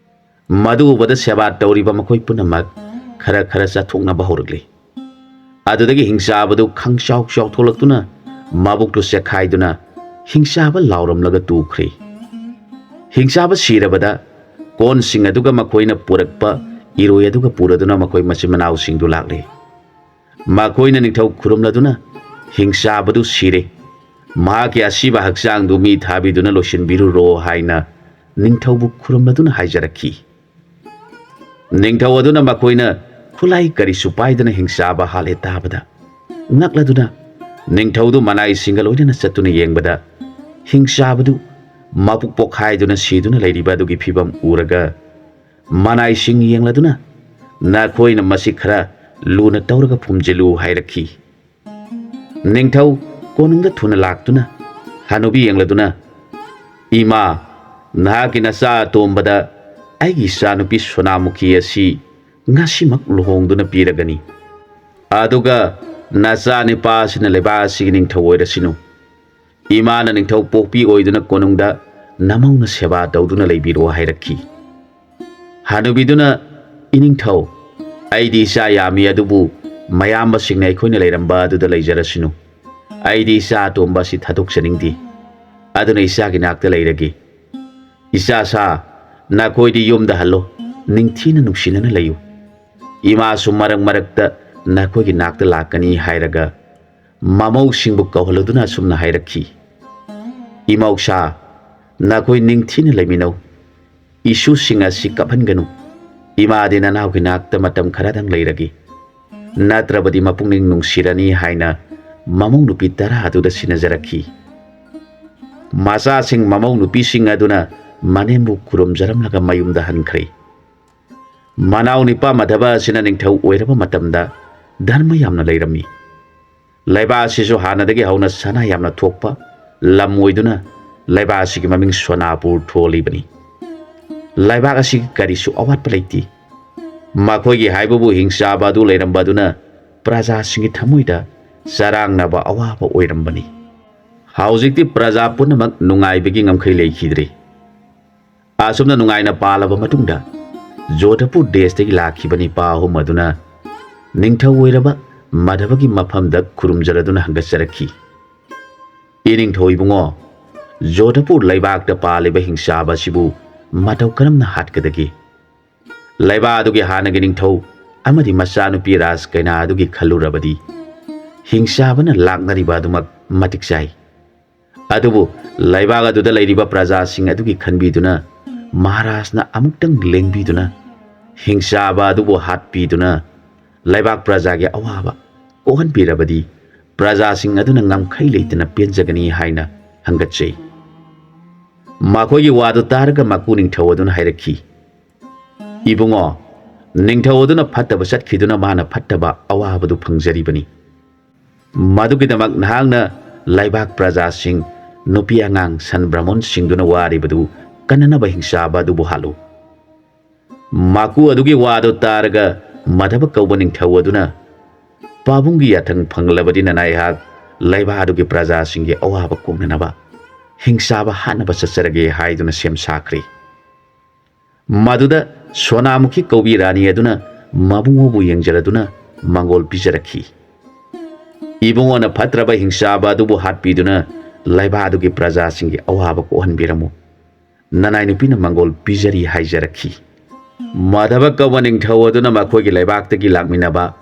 ꯃꯗꯨ ꯎꯕꯗ ꯁꯦꯕꯥ ꯇꯧꯔꯤꯕ ꯃꯈꯣꯏ ꯄꯨꯝꯅꯃꯛ ꯈꯔ ꯈꯔ ꯆꯥꯊꯣꯛꯅꯕ ꯍꯧꯔꯛꯂꯦ꯫ ꯑꯗꯨꯗꯒꯤ ꯍꯤꯡꯆꯥꯕꯗꯨ ꯈꯪꯆꯥꯎ ꯆꯥꯎꯊꯣꯛꯂꯛꯇꯨꯅ ꯃꯕꯨꯛꯇꯨ ꯆꯦꯛꯈꯥꯏꯗꯨꯅ ꯍꯤꯡꯆꯥꯕ ꯂꯥꯎꯔꯝꯂꯒ ꯇꯨꯈ꯭ꯔꯦ꯫ ꯍꯤꯡꯆꯥꯕ ꯁꯤꯔꯕꯗ ꯀꯣꯟꯁꯤꯡ ꯑꯗꯨꯒ ꯃꯈꯣꯏꯅ ꯄꯨꯔꯛꯄ ꯏꯔꯣꯏ ꯑꯗꯨꯒ ꯄꯨꯔꯗꯨꯅ ꯃꯈꯣꯏ ꯃꯆꯤꯟ ꯃꯅꯥꯎꯁꯤꯡꯗꯨ ꯂꯥꯛꯂꯦ꯫ ꯃꯈꯣꯏꯅ ꯅꯤꯡꯊꯧ ꯈꯨꯔꯨꯝꯂꯗꯨꯅ, "ꯍꯤꯡꯆꯥꯕꯗꯨ ꯁꯤꯔꯦ, ꯃꯍꯥꯛꯀꯤ ꯑꯁꯤꯕ ꯍꯛꯆꯥꯡꯗꯨ ꯃꯤ ꯊꯥꯕꯤꯗꯨꯅ ꯂꯣꯏꯁꯤꯟꯕꯤꯔꯨꯔꯣ" ꯍꯥꯏꯅ ꯅꯤꯡꯊꯧꯕꯨ ꯈꯨꯔꯨꯝꯂꯗꯨꯅ ꯍꯥꯏꯖꯔꯛꯈꯤ꯫ ꯅꯤꯡꯊꯧ ꯑꯗꯨꯅ ꯃꯈꯣꯏꯅ ꯈꯨꯠꯂꯥꯏ ꯀꯔꯤꯁꯨ ꯄꯥꯏꯗꯅ ꯍꯤꯡꯆꯥꯕ ꯍꯥꯠꯂꯦ ꯇꯥꯕꯗ ꯉꯛꯂꯗꯨꯅ ꯅꯤꯡꯊꯧꯗꯨ ꯃꯅꯥꯏꯁꯤꯡꯒ ꯂꯣꯏꯅꯅ ꯆꯠꯇꯨꯅ ꯌꯦꯡꯕꯗ ꯍꯤꯡꯆꯥꯕꯗꯨ ꯃꯕꯨꯛ ꯄꯣꯛꯈꯥꯏꯗꯨꯅ ꯁꯤꯗꯨꯅ ꯂꯩꯔꯤꯕ ꯑꯗꯨꯒꯤ ꯐꯤꯕꯝ ꯎꯔꯒ ꯃꯅꯥꯏꯁꯤꯡ ꯌꯦꯡꯂꯗꯨꯅ "ꯅꯈꯣꯏꯅ ꯃꯁꯤ ꯈꯔ ꯂꯨꯅ ꯇꯧꯔꯒ ꯐꯨꯝꯖꯤꯜꯂꯨ" ꯍꯥꯏꯔꯛꯈꯤ꯫ ꯅꯤꯡꯊꯧ ꯀꯣꯅꯨꯡꯗ ꯊꯨꯅ ꯂꯥꯛꯇꯨꯅ ꯍꯅꯨꯕꯤ ꯌꯦꯡꯂꯗꯨꯅ, "ꯏꯃꯥ, ꯅꯍꯥꯛꯀꯤ ꯅꯆꯥ ꯑꯇꯣꯝꯕꯗ ꯑꯩꯒꯤ ꯏꯆꯥꯅꯨꯄꯤ ꯁꯣꯅꯥꯃꯨꯈꯤ ꯑꯁꯤ ꯉꯁꯤꯃꯛ ꯂꯨꯍꯣꯡꯗꯨꯅ ꯄꯤꯔꯒꯅꯤ꯫ ꯑꯗꯨꯒ ꯅꯆꯥ ꯅꯤꯄꯥ ꯑꯁꯤꯅ ꯂꯩꯕꯥꯛ ꯑꯁꯤꯒꯤ ꯅꯤꯡꯊꯧ ꯑꯣꯏꯔꯁꯤꯅꯨ꯫ ꯏꯃꯥꯅ ꯅꯤꯡꯊꯧ ꯄꯣꯛꯄꯤ ꯑꯣꯏꯗꯨꯅ ꯀꯣꯅꯨꯡꯗ ꯅꯃꯧꯅ ꯁꯦꯕꯥ ꯇꯧꯗꯨꯅ ꯂꯩꯕꯤꯔꯣ" ꯍꯥꯏꯔꯛꯈꯤ꯫ ꯍꯅꯨꯕꯤꯗꯨꯅ, "ꯏꯅꯤꯡꯊꯧ, ꯑꯩꯗꯤ ꯏꯆꯥ ꯌꯥꯝꯃꯤ, ꯑꯗꯨꯕꯨ ꯃꯌꯥꯝꯕꯁꯤꯡꯅ ꯑꯩꯈꯣꯏꯅ ꯂꯩꯔꯝꯕ ꯑꯗꯨꯗ ꯂꯩꯖꯔꯁꯅꯨ꯫ ꯑꯩꯗꯤ ꯏꯆꯥ ꯑꯇꯣꯝꯕ ꯑꯁꯤ ꯊꯥꯗꯣꯛꯆꯅꯤꯡꯗꯦ꯫ ꯑꯗꯨꯅ ꯏꯆꯥꯒꯤ ꯅꯥꯛꯇ ꯂꯩꯔꯒꯦ꯫ ꯏꯆꯥꯁꯥ, ꯅꯈꯣꯏꯗꯤ ꯌꯨꯝꯗ ꯍꯜꯂꯣ, ꯅꯤꯡꯊꯤꯅ ꯅꯨꯡꯁꯤꯅꯅ ꯂꯩꯌꯨ꯫ ꯏꯃꯥꯁꯨ ꯃꯔꯛ ꯃꯔꯛꯇ ꯅꯈꯣꯏꯒꯤ ꯅꯥꯛꯇ ꯂꯥꯛꯀꯅꯤ" ꯍꯥꯏꯔꯒ ꯃꯃꯧꯁꯤꯡꯕꯨ ꯀꯧꯍꯜꯂꯗꯨꯅ ꯑꯁꯨꯝꯅ ꯍꯥꯏꯔꯛꯈꯤ, "ꯏꯃꯧꯁꯥ, ꯅꯈꯣꯏ ꯅꯤꯡꯊꯤꯅ ꯂꯩꯃꯤꯟꯅꯧ꯫ ꯏꯁꯨꯁꯤꯡ ꯑꯁꯤ ꯀꯞꯍꯟꯒꯅꯨ꯫ ꯏꯃꯥꯗꯤ ꯅꯅꯥꯎꯒꯤ ꯅꯥꯛꯇ ꯃꯇꯝ ꯈꯔꯗꯪ ꯂꯩꯔꯒꯦ, ꯅꯠꯇ꯭ꯔꯕꯗꯤ ꯃꯄꯨꯛꯅꯤꯡ ꯅꯨꯡꯁꯤꯔꯅꯤ" ꯍꯥꯏꯅ ꯃꯃꯧ ꯅꯨꯄꯤ ꯇꯔꯥ ꯑꯗꯨꯗ ꯁꯤꯟꯅꯖꯔꯛꯈꯤ꯫ ꯃꯆꯥꯁꯤꯡ ꯃꯃꯧ ꯅꯨꯄꯤꯁꯤꯡ ꯑꯗꯨꯅ ꯃꯅꯦꯝꯕꯨ ꯈꯨꯔꯨꯝꯖꯔꯝꯂꯒ ꯃꯌꯨꯝꯗ ꯍꯟꯈ꯭ꯔꯦ꯫ ꯃꯅꯥꯎ ꯅꯤꯄꯥ ꯃꯙꯕ ꯑꯁꯤꯅ ꯅꯤꯡꯊꯧ ꯑꯣꯏꯔꯕ ꯃꯇꯝꯗ ꯙꯔꯃ ꯌꯥꯝꯅ ꯂꯩꯔꯝꯃꯤ꯫ ꯂꯩꯕꯥꯛ ꯑꯁꯤꯁꯨ ꯍꯥꯟꯅꯗꯒꯤ ꯍꯧꯅ ꯁꯅꯥ ꯌꯥꯝꯅ ꯊꯣꯛꯄ ꯂꯝ ꯑꯣꯏꯗꯨꯅ ꯂꯩꯕꯥꯛ ꯑꯁꯤꯒꯤ ꯃꯃꯤꯡ ꯁꯣꯅꯥꯄꯨꯔ ꯊꯣꯜꯂꯤꯕꯅꯤ꯫ ꯂꯩꯕꯥꯛ ꯑꯁꯤꯒꯤ ꯀꯔꯤꯁꯨ ꯑꯋꯥꯠꯄ ꯂꯩꯇꯦ꯫ ꯃꯈꯣꯏꯒꯤ ꯍꯥꯏꯕꯕꯨ ꯍꯤꯡꯆꯥꯕ ꯑꯗꯨ ꯂꯩꯔꯝꯕ ꯑꯗꯨꯅ ꯄ꯭ꯔꯖꯥꯁꯤꯡꯒꯤ ꯊꯃꯣꯏꯗ ꯆꯔꯥꯡꯅꯕ ꯑꯋꯥꯕ ꯑꯣꯏꯔꯝꯕꯅꯤ꯫ ꯍꯧꯖꯤꯛꯇꯤ ꯄ꯭ꯔꯖꯥ ꯄꯨꯝꯅꯃꯛ ꯅꯨꯡꯉꯥꯏꯕꯒꯤ ꯉꯝꯈꯩ ꯂꯩꯈꯤꯗ꯭ꯔꯦ꯫ ꯑꯁꯨꯝꯅ ꯅꯨꯡꯉꯥꯏꯅ ꯄꯥꯜꯂꯕ ꯃꯇꯨꯡꯗ ꯖꯣꯙꯄꯨꯔ ꯗꯦꯁꯇꯒꯤ ꯂꯥꯛꯈꯤꯕ ꯅꯤꯄꯥ ꯑꯍꯨꯝ ꯑꯗꯨꯅ ꯅꯤꯡꯊꯧ ꯑꯣꯏꯔꯕ ꯃꯙꯕꯒꯤ ꯃꯐꯝꯗ ꯈꯨꯔꯨꯝꯖꯔꯗꯨꯅ ꯍꯪꯒꯠꯆꯔꯛꯈꯤ, "ꯏꯅꯤꯡꯊꯧ ꯏꯕꯨꯡꯉꯣ, ꯖꯣꯙꯄꯨꯔ ꯂꯩꯕꯥꯛꯇ ꯄꯥꯜꯂꯤꯕ ꯍꯤꯡꯆꯥꯕ ꯑꯁꯤꯕꯨ ꯃꯇꯧ ꯀꯔꯝꯅ ꯍꯥꯠꯀꯗꯒꯦ? ꯂꯩꯕꯥꯛ ꯑꯗꯨꯒꯤ ꯍꯥꯟꯅꯒꯤ ꯅꯤꯡꯊꯧ ꯑꯃꯗꯤ ꯃꯆꯥꯅꯨꯄꯤ ꯔꯥꯖ ꯀꯩꯅꯥ ꯑꯗꯨꯒꯤ ꯈꯜꯂꯨꯔꯕꯗꯤ ꯍꯤꯡꯆꯥꯕꯅ ꯂꯥꯛꯅꯔꯤꯕ ꯑꯗꯨꯃꯛ ꯃꯇꯤꯛ ꯆꯥꯏ꯫ ꯑꯗꯨꯕꯨ ꯂꯩꯕꯥꯛ ꯑꯗꯨꯗ ꯂꯩꯔꯤꯕ ꯄ꯭ꯔꯖꯥꯁꯤꯡ ꯑꯗꯨꯒꯤ ꯈꯟꯕꯤꯗꯨꯅ ꯃꯍꯥꯔꯥꯖꯅ ꯑꯃꯨꯛꯇꯪ ꯂꯦꯡꯕꯤꯗꯨꯅ ꯍꯤꯡꯆꯥꯕ ꯑꯗꯨꯕꯨ ꯍꯥꯠꯄꯤꯗꯨꯅ ꯂꯩꯕꯥꯛ ꯄ꯭ꯔꯖꯥꯒꯤ ꯑꯋꯥꯕ ꯀꯣꯛꯍꯟꯕꯤꯔꯕꯗꯤ ꯄ꯭ꯔꯖꯥꯁꯤꯡ ꯑꯗꯨꯅ ꯉꯝꯈꯩ ꯂꯩꯇꯅ ꯄꯦꯟꯖꯒꯅꯤ ꯍꯥꯏꯅ ꯍꯪꯒꯠꯆꯩ꯫ ꯃꯈꯣꯏꯒꯤ ꯋꯥꯗꯨ ꯇꯥꯔꯒ ꯃꯀꯨ ꯅꯤꯡꯊꯧ ꯑꯗꯨꯅ ꯍꯥꯏꯔꯛꯈꯤ, "ꯏꯕꯨꯡꯉꯣ, ꯅꯤꯡꯊꯧ ꯑꯗꯨꯅ ꯐꯠꯇꯕ ꯆꯠꯈꯤꯗꯨꯅ ꯃꯥꯅ ꯐꯠꯇꯕ ꯑꯋꯥꯕꯗꯨ ꯐꯪꯖꯔꯤꯕꯅꯤ꯫ ꯃꯗꯨꯒꯤꯗꯃꯛ ꯅꯍꯥꯛꯅ ꯂꯩꯕꯥꯛ ꯄ꯭ꯔꯖꯥꯁꯤꯡ, ꯅꯨꯄꯤ ꯑꯉꯥꯡ, ꯁꯟ ꯕ꯭ꯔꯥꯍꯃꯟꯁꯤꯡꯗꯨꯅ ꯋꯥꯔꯤꯕꯗꯨ ꯀꯟꯅꯅꯕ ꯍꯤꯡꯆꯥꯕ ꯑꯗꯨꯕꯨ ꯍꯥꯠꯂꯨ꯫" ꯃꯀꯨ ꯑꯗꯨꯒꯤ ꯋꯥꯗꯨ ꯇꯥꯔꯒ ꯃꯥꯙꯕ ꯀꯧꯕ ꯅꯤꯡꯊꯧ ꯑꯗꯨꯅ, "ꯄꯥꯕꯨꯡꯒꯤ ꯌꯥꯊꯪ ꯐꯪꯂꯕꯗꯤ ꯅꯅꯥꯏꯍꯥꯛ ꯂꯩꯕꯥꯛ ꯑꯗꯨꯒꯤ ꯄ꯭ꯔꯖꯥꯁꯤꯡꯒꯤ ꯑꯋꯥꯕ ꯀꯣꯛꯅꯅꯕ ꯍꯤꯡꯆꯥꯕ ꯍꯥꯠꯅꯕ ꯆꯠꯆꯔꯒꯦ" ꯍꯥꯏꯗꯨꯅ ꯁꯦꯝ ꯁꯥꯈ꯭ꯔꯦ꯫ ꯃꯗꯨꯗ ꯁꯣꯅꯥꯃꯨꯈꯤ ꯀꯧꯕꯤ ꯔꯥꯅꯤ ꯑꯗꯨꯅ ꯃꯕꯨꯡꯉꯣꯕꯨ ꯌꯦꯡꯖꯔꯗꯨꯅ ꯃꯪꯒꯣꯜ ꯄꯤꯖꯔꯛꯈꯤ꯫ "ꯏꯕꯨꯡꯉꯣꯅ ꯐꯠꯇ꯭ꯔꯕ ꯍꯤꯡꯆꯥꯕ ꯑꯗꯨꯕꯨ ꯍꯥꯠꯄꯤꯗꯨꯅ ꯂꯩꯕꯥꯛ ꯑꯗꯨꯒꯤ ꯄ꯭ꯔꯖꯥꯁꯤꯡꯒꯤ ꯑꯋꯥꯕ ꯀꯣꯛꯍꯟꯕꯤꯔꯝꯃꯨ꯫ ꯅꯅꯥꯏ ꯅꯨꯄꯤꯅ ꯃꯪꯒꯣꯜ ꯄꯤꯖꯔꯤ" ꯍꯥꯏꯖꯔꯛꯈꯤ꯫ ꯃꯥꯙꯕ ꯀꯧꯕ ꯅꯤꯡꯊꯧ ꯑꯗꯨꯅ ꯃꯈꯣꯏꯒꯤ ꯂꯩꯕꯥꯛꯇꯒꯤ ꯂꯥꯛꯃꯤꯟꯅꯕ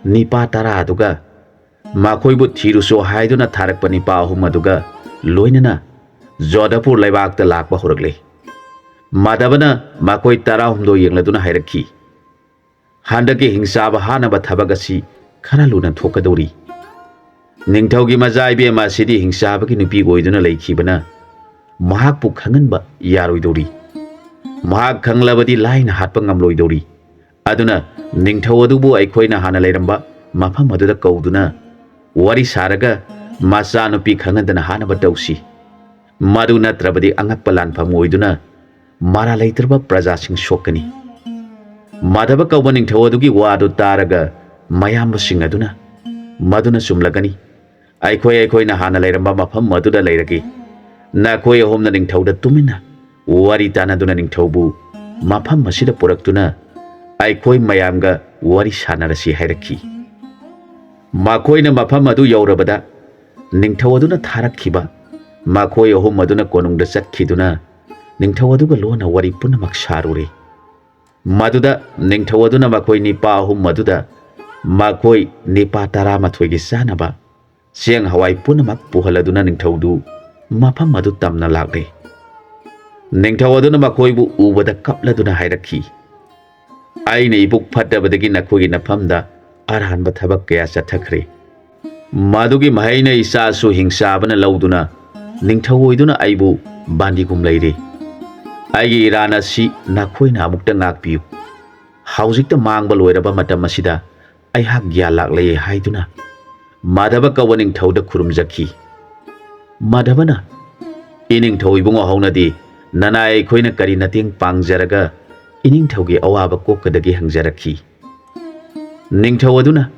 ꯅꯤꯄꯥ ꯇꯔꯥ ꯑꯗꯨꯒ ꯃꯈꯣꯏꯕꯨ ꯊꯤꯔꯨꯆꯣ ꯍꯥꯏꯗꯨꯅ ꯊꯥꯔꯛꯄ ꯅꯤꯄꯥ ꯑꯍꯨꯝ ꯑꯗꯨꯒ ꯂꯣꯏꯅꯅ ꯖꯣꯙꯄꯨꯔ ꯂꯩꯕꯥꯛꯇ ꯂꯥꯛꯄ ꯍꯧꯔꯛꯂꯦ꯫ ꯃꯥꯙꯕꯅ ꯃꯈꯣꯏ ꯇꯔꯥꯍꯨꯝꯗꯣꯏ ꯌꯦꯡꯂꯗꯨꯅ ꯍꯥꯏꯔꯛꯈꯤ, "ꯍꯟꯗꯛꯀꯤ ꯍꯤꯡꯆꯥꯕ ꯍꯥꯠꯅꯕ ꯊꯕꯛ ꯑꯁꯤ ꯈꯔ ꯂꯨꯅ ꯊꯣꯛꯀꯗꯧꯔꯤ꯫ ꯅꯤꯡꯊꯧꯒꯤ ꯃꯆꯥ ꯏꯕꯦꯝꯃ ꯑꯁꯤꯗꯤ ꯍꯤꯡꯆꯥꯕꯒꯤ ꯅꯨꯄꯤ ꯑꯣꯏꯗꯨꯅ ꯂꯩꯈꯤꯕꯅ ꯃꯍꯥꯛꯄꯨ ꯈꯪꯍꯟꯕ ꯌꯥꯔꯣꯏꯗꯧꯔꯤ꯫ ꯃꯍꯥꯛ ꯈꯪꯂꯕꯗꯤ ꯂꯥꯏꯅ ꯍꯥꯠꯄ ꯉꯝꯂꯣꯏꯗꯧꯔꯤ꯫ ꯑꯗꯨꯅ ꯅꯤꯡꯊꯧ ꯑꯗꯨꯕꯨ ꯑꯩꯈꯣꯏꯅ ꯍꯥꯟꯅ ꯂꯩꯔꯝꯕ ꯃꯐꯝ ꯑꯗꯨꯗ ꯀꯧꯗꯨꯅ ꯋꯥꯔꯤ ꯁꯥꯔꯒ ꯃꯆꯥꯅꯨꯄꯤ ꯈꯪꯍꯟꯗꯅ ꯍꯥꯠꯅꯕ ꯇꯧꯁꯤ꯫ ꯃꯗꯨ ꯅꯠꯇ꯭ꯔꯕꯗꯤ ꯑꯉꯛꯄ ꯂꯥꯟꯐꯝ ꯑꯣꯏꯗꯨꯅ ꯃꯔꯥ ꯂꯩꯇ꯭ꯔꯕ ꯄ꯭ꯔꯖꯥꯁꯤꯡ ꯁꯣꯛꯀꯅꯤ꯫" ꯃꯥꯙꯕ ꯀꯧꯕ ꯅꯤꯡꯊꯧ ꯑꯗꯨꯒꯤ ꯋꯥꯗꯨ ꯇꯥꯔꯒ ꯃꯌꯥꯝꯕꯁꯤꯡ ꯑꯗꯨꯅ ꯃꯗꯨꯅ ꯆꯨꯝꯂꯒꯅꯤ꯫ ꯑꯩꯈꯣꯏ ꯑꯩꯈꯣꯏꯅ ꯍꯥꯟꯅ ꯂꯩꯔꯝꯕ ꯃꯐꯝ ꯑꯗꯨꯗ ꯂꯩꯔꯒꯦ꯫ ꯅꯈꯣꯏ ꯑꯍꯨꯝꯅ ꯅꯤꯡꯊꯧꯗ ꯇꯨꯃꯤꯟꯅ ꯋꯥꯔꯤ ꯇꯥꯟꯅꯗꯨꯅ ꯅꯤꯡꯊꯧꯕꯨ ꯃꯐꯝ ꯑꯁꯤꯗ ꯄꯨꯔꯛꯇꯨꯅ ꯑꯩꯈꯣꯏ ꯃꯌꯥꯝꯒ ꯋꯥꯔꯤ ꯁꯥꯟꯅꯔꯁꯤ ꯍꯥꯏꯔꯛꯈꯤ꯫ ꯃꯈꯣꯏꯅ ꯃꯐꯝ ꯑꯗꯨ ꯌꯧꯔꯕꯗ ꯅꯤꯡꯊꯧ ꯑꯗꯨꯅ ꯊꯥꯔꯛꯈꯤꯕ ꯃꯈꯣꯏ ꯑꯍꯨꯝ ꯑꯗꯨꯅ ꯀꯣꯅꯨꯡꯗ ꯆꯠꯈꯤꯗꯨꯅ ꯅꯤꯡꯊꯧ ꯑꯗꯨꯒ ꯂꯣꯟꯅ ꯋꯥꯔꯤ ꯄꯨꯝꯅꯃꯛ ꯁꯥꯔꯨꯔꯦ꯫ ꯃꯗꯨꯗ ꯅꯤꯡꯊꯧ ꯑꯗꯨꯅ ꯃꯈꯣꯏ ꯅꯤꯄꯥ ꯑꯍꯨꯝ ꯑꯗꯨꯗ ꯃꯈꯣꯏ ꯅꯤꯄꯥ ꯇꯔꯥꯃꯥꯊꯣꯏꯒꯤ ꯆꯥꯅꯕ ꯆꯦꯡ ꯍꯋꯥꯏ ꯄꯨꯝꯅꯃꯛ ꯄꯨꯍꯜꯂꯗꯨꯅ ꯅꯤꯡꯊꯧꯗꯨ ꯃꯐꯝ ꯑꯗꯨ ꯇꯝꯅ ꯂꯥꯛꯂꯦ꯫ ꯅꯤꯡꯊꯧ ꯑꯗꯨꯅ ꯃꯈꯣꯏꯕꯨ ꯎꯕꯗ ꯀꯞꯂꯗꯨꯅ ꯍꯥꯏꯔꯛꯈꯤ, ꯑꯩꯅ ꯏꯕꯨꯛ ꯐꯠꯇꯕꯗꯒꯤ ꯅꯈꯣꯏꯒꯤ ꯅꯐꯝꯗ ꯑꯔꯥꯟꯕ ꯊꯕꯛ ꯀꯌꯥ ꯆꯠꯊꯈ꯭ꯔꯦ꯫ ꯃꯗꯨꯒꯤ ꯃꯍꯩꯅ ꯏꯆꯥꯁꯨ ꯍꯤꯡꯆꯥꯕꯅ ꯂꯧꯗꯨꯅ ꯅꯤꯡꯊꯧ ꯑꯣꯏꯗꯨꯅ ꯑꯩꯕꯨ ꯕꯥꯟꯗꯤꯒꯨꯝ ꯂꯩꯔꯦ꯫ ꯑꯩꯒꯤ ꯏꯔꯥꯟ ꯑꯁꯤ ꯅꯈꯣꯏꯅ ꯑꯃꯨꯛꯇ ꯉꯥꯛꯄꯤꯌꯨ꯫ ꯍꯧꯖꯤꯛꯇ ꯃꯥꯡꯕ ꯂꯣꯏꯔꯕ ꯃꯇꯝ ꯑꯁꯤꯗ ꯑꯩꯍꯥꯛ ꯒ꯭ꯌꯥꯟ ꯂꯥꯛꯂꯦ ꯍꯥꯏꯗꯨꯅ ꯃꯥꯙꯕ ꯀꯧꯕ ꯅꯤꯡꯊꯧꯗ ꯈꯨꯔꯨꯝꯖꯈꯤ꯫ ꯃꯥꯙꯕꯅ, "ꯏꯅꯤꯡꯊꯧ ꯏꯕꯨꯡꯉꯣ, ꯍꯧꯅꯗꯤ ꯅꯅꯥꯏ ꯑꯩꯈꯣꯏꯅ ꯀꯔꯤ ꯃꯇꯦꯡ ꯄꯥꯡꯖꯔꯒ ꯏꯅꯤꯡꯊꯧꯒꯤ ꯑꯋꯥꯕ ꯀꯣꯛꯀꯗꯒꯦ?" ꯍꯪꯖꯔꯛꯈꯤ꯫ ꯅꯤꯡꯊꯧ ꯑꯗꯨꯅ,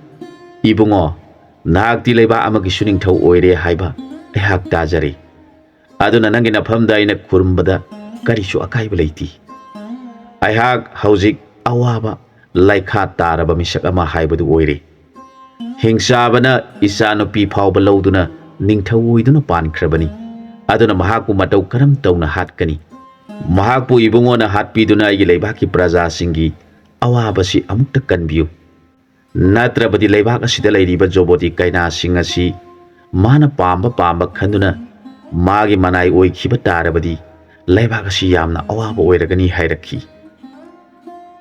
"ꯏꯕꯨꯡꯉꯣ, ꯅꯍꯥꯛꯇꯤ ꯂꯩꯕꯥꯛ ꯑꯃꯒꯤꯁꯨ ꯅꯤꯡꯊꯧ ꯑꯣꯏꯔꯦ ꯍꯥꯏꯕ ꯑꯩꯍꯥꯛ ꯇꯥꯖꯔꯦ꯫ ꯑꯗꯨꯅ ꯅꯪꯒꯤ ꯅꯐꯝꯗ ꯑꯩꯅ ꯈꯨꯔꯨꯝꯕꯗ ꯀꯔꯤꯁꯨ ꯑꯀꯥꯏꯕ ꯂꯩꯇꯦ꯫ ꯑꯩꯍꯥꯛ ꯍꯧꯖꯤꯛ ꯑꯋꯥꯕ ꯂꯩꯈꯥ ꯇꯥꯔꯕ ꯃꯤꯁꯛ ꯑꯃ ꯍꯥꯏꯕꯗꯨ ꯑꯣꯏꯔꯦ꯫ ꯍꯤꯡꯆꯥꯕꯅ ꯏꯆꯥꯅꯨꯄꯤ ꯐꯥꯎꯕ ꯂꯧꯗꯨꯅ ꯅꯤꯡꯊꯧ ꯑꯣꯏꯗꯨꯅ ꯄꯥꯟꯈ꯭ꯔꯕꯅꯤ꯫ ꯑꯗꯨꯅ ꯃꯍꯥꯛꯄꯨ ꯃꯇꯧ ꯀꯔꯝ ꯇꯧꯅ ꯍꯥꯠꯀꯅꯤ? ꯃꯍꯥꯛꯄꯨ ꯏꯕꯨꯡꯉꯣꯅ ꯍꯥꯠꯄꯤꯗꯨꯅ ꯑꯩꯒꯤ ꯂꯩꯕꯥꯛꯀꯤ ꯄ꯭ꯔꯖꯥꯁꯤꯡꯒꯤ ꯑꯋꯥꯕꯁꯤ ꯑꯃꯨꯛꯇ ꯀꯟꯕꯤꯌꯨ꯫ ꯅꯠꯇ꯭ꯔꯕꯗꯤ ꯂꯩꯕꯥꯛ ꯑꯁꯤꯗ ꯂꯩꯔꯤꯕ ꯖꯣꯕꯣꯇꯤ ꯀꯩꯅꯥꯁꯤꯡ ꯑꯁꯤ ꯃꯥꯅ ꯄꯥꯝꯕ ꯄꯥꯝꯕ ꯈꯟꯗꯨꯅ ꯃꯥꯒꯤ ꯃꯅꯥꯏ ꯑꯣꯏꯈꯤꯕ ꯇꯥꯔꯕꯗꯤ ꯂꯩꯕꯥꯛ ꯑꯁꯤ ꯌꯥꯝꯅ ꯑꯋꯥꯕ ꯑꯣꯏꯔꯒꯅꯤ" ꯍꯥꯏꯔꯛꯈꯤ꯫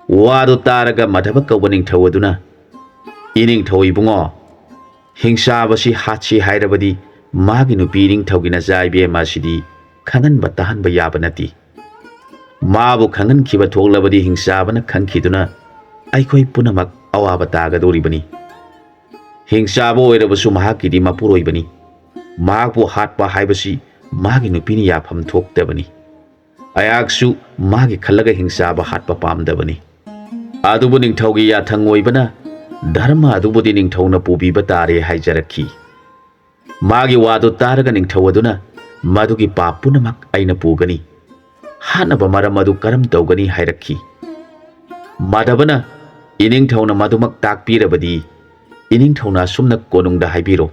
ꯋꯥꯗꯨ ꯇꯥꯔꯒ ꯃꯥꯙꯕ ꯀꯧꯕ ꯅꯤꯡꯊꯧ ꯑꯗꯨꯅ, "ꯏꯅꯤꯡꯊꯧ ꯏꯕꯨꯡꯉꯣ, ꯍꯤꯡꯆꯥꯕꯁꯤ ꯍꯥꯠꯁꯤ ꯍꯥꯏꯔꯕꯗꯤ ꯃꯥꯒꯤ ꯅꯨꯄꯤ ꯏꯅꯤꯡꯊꯧꯒꯤ ꯅꯆꯥ ꯏꯕꯦꯝꯃ ꯑꯁꯤꯗꯤ ꯈꯪꯍꯟꯕ ꯇꯥꯍꯟꯕ ꯌꯥꯕ ꯅꯠꯇꯦ꯫ ꯃꯥꯕꯨ ꯈꯪꯍꯟꯈꯤꯕ ꯊꯣꯛꯂꯕꯗꯤ ꯍꯤꯡꯆꯥꯕꯅ ꯈꯪꯈꯤꯗꯨꯅ ꯑꯩꯈꯣꯏ ꯄꯨꯝꯅꯃꯛ ꯑꯋꯥꯕ ꯇꯥꯒꯗꯧꯔꯤꯕꯅꯤ꯫ ꯍꯤꯡꯆꯥꯕ ꯑꯣꯏꯔꯕꯁꯨ ꯃꯍꯥꯛꯀꯤꯗꯤ ꯃꯄꯨꯔꯣꯏꯕꯅꯤ꯫ ꯃꯍꯥꯛꯄꯨ ꯍꯥꯠꯄ ꯍꯥꯏꯕꯁꯤ ꯃꯥꯒꯤ ꯅꯨꯄꯤꯅ ꯌꯥꯐꯝ ꯊꯣꯛꯇꯕꯅꯤ꯫ ꯑꯩꯍꯥꯛꯁꯨ ꯃꯥꯒꯤ ꯈꯜꯂꯒ ꯍꯤꯡꯆꯥꯕ ꯍꯥꯠꯄ ꯄꯥꯝꯗꯕꯅꯤ꯫ ꯑꯗꯨꯕꯨ ꯅꯤꯡꯊꯧꯒꯤ ꯌꯥꯊꯪ ꯑꯣꯏꯕꯅ ꯙꯔꯃ ꯑꯗꯨꯕꯨꯗꯤ ꯅꯤꯡꯊꯧꯅ ꯄꯨꯕꯤꯕ ꯇꯥꯔꯦ" ꯍꯥꯏꯖꯔꯛꯈꯤ꯫ ꯃꯥꯒꯤ ꯋꯥꯗꯨ ꯇꯥꯔꯒ ꯅꯤꯡꯊꯧ ꯑꯗꯨꯅ, "ꯃꯗꯨꯒꯤ ꯄꯥꯞ ꯄꯨꯝꯅꯃꯛ ꯑꯩꯅ ꯄꯨꯒꯅꯤ꯫ ꯍꯥꯠꯅꯕ ꯃꯔꯝ ꯑꯗꯨ ꯀꯔꯝ ꯇꯧꯒꯅꯤ?" ꯍꯥꯏꯔꯛꯈꯤ꯫ ꯃꯥꯙꯕꯅ, "ꯏꯅꯤꯡꯊꯧꯅ ꯃꯗꯨꯃꯛ ꯇꯥꯛꯄꯤꯔꯕꯗꯤ ꯏꯅꯤꯡꯊꯧꯅ ꯑꯁꯨꯝꯅ ꯀꯣꯅꯨꯡꯗ ꯍꯥꯏꯕꯤꯔꯣ,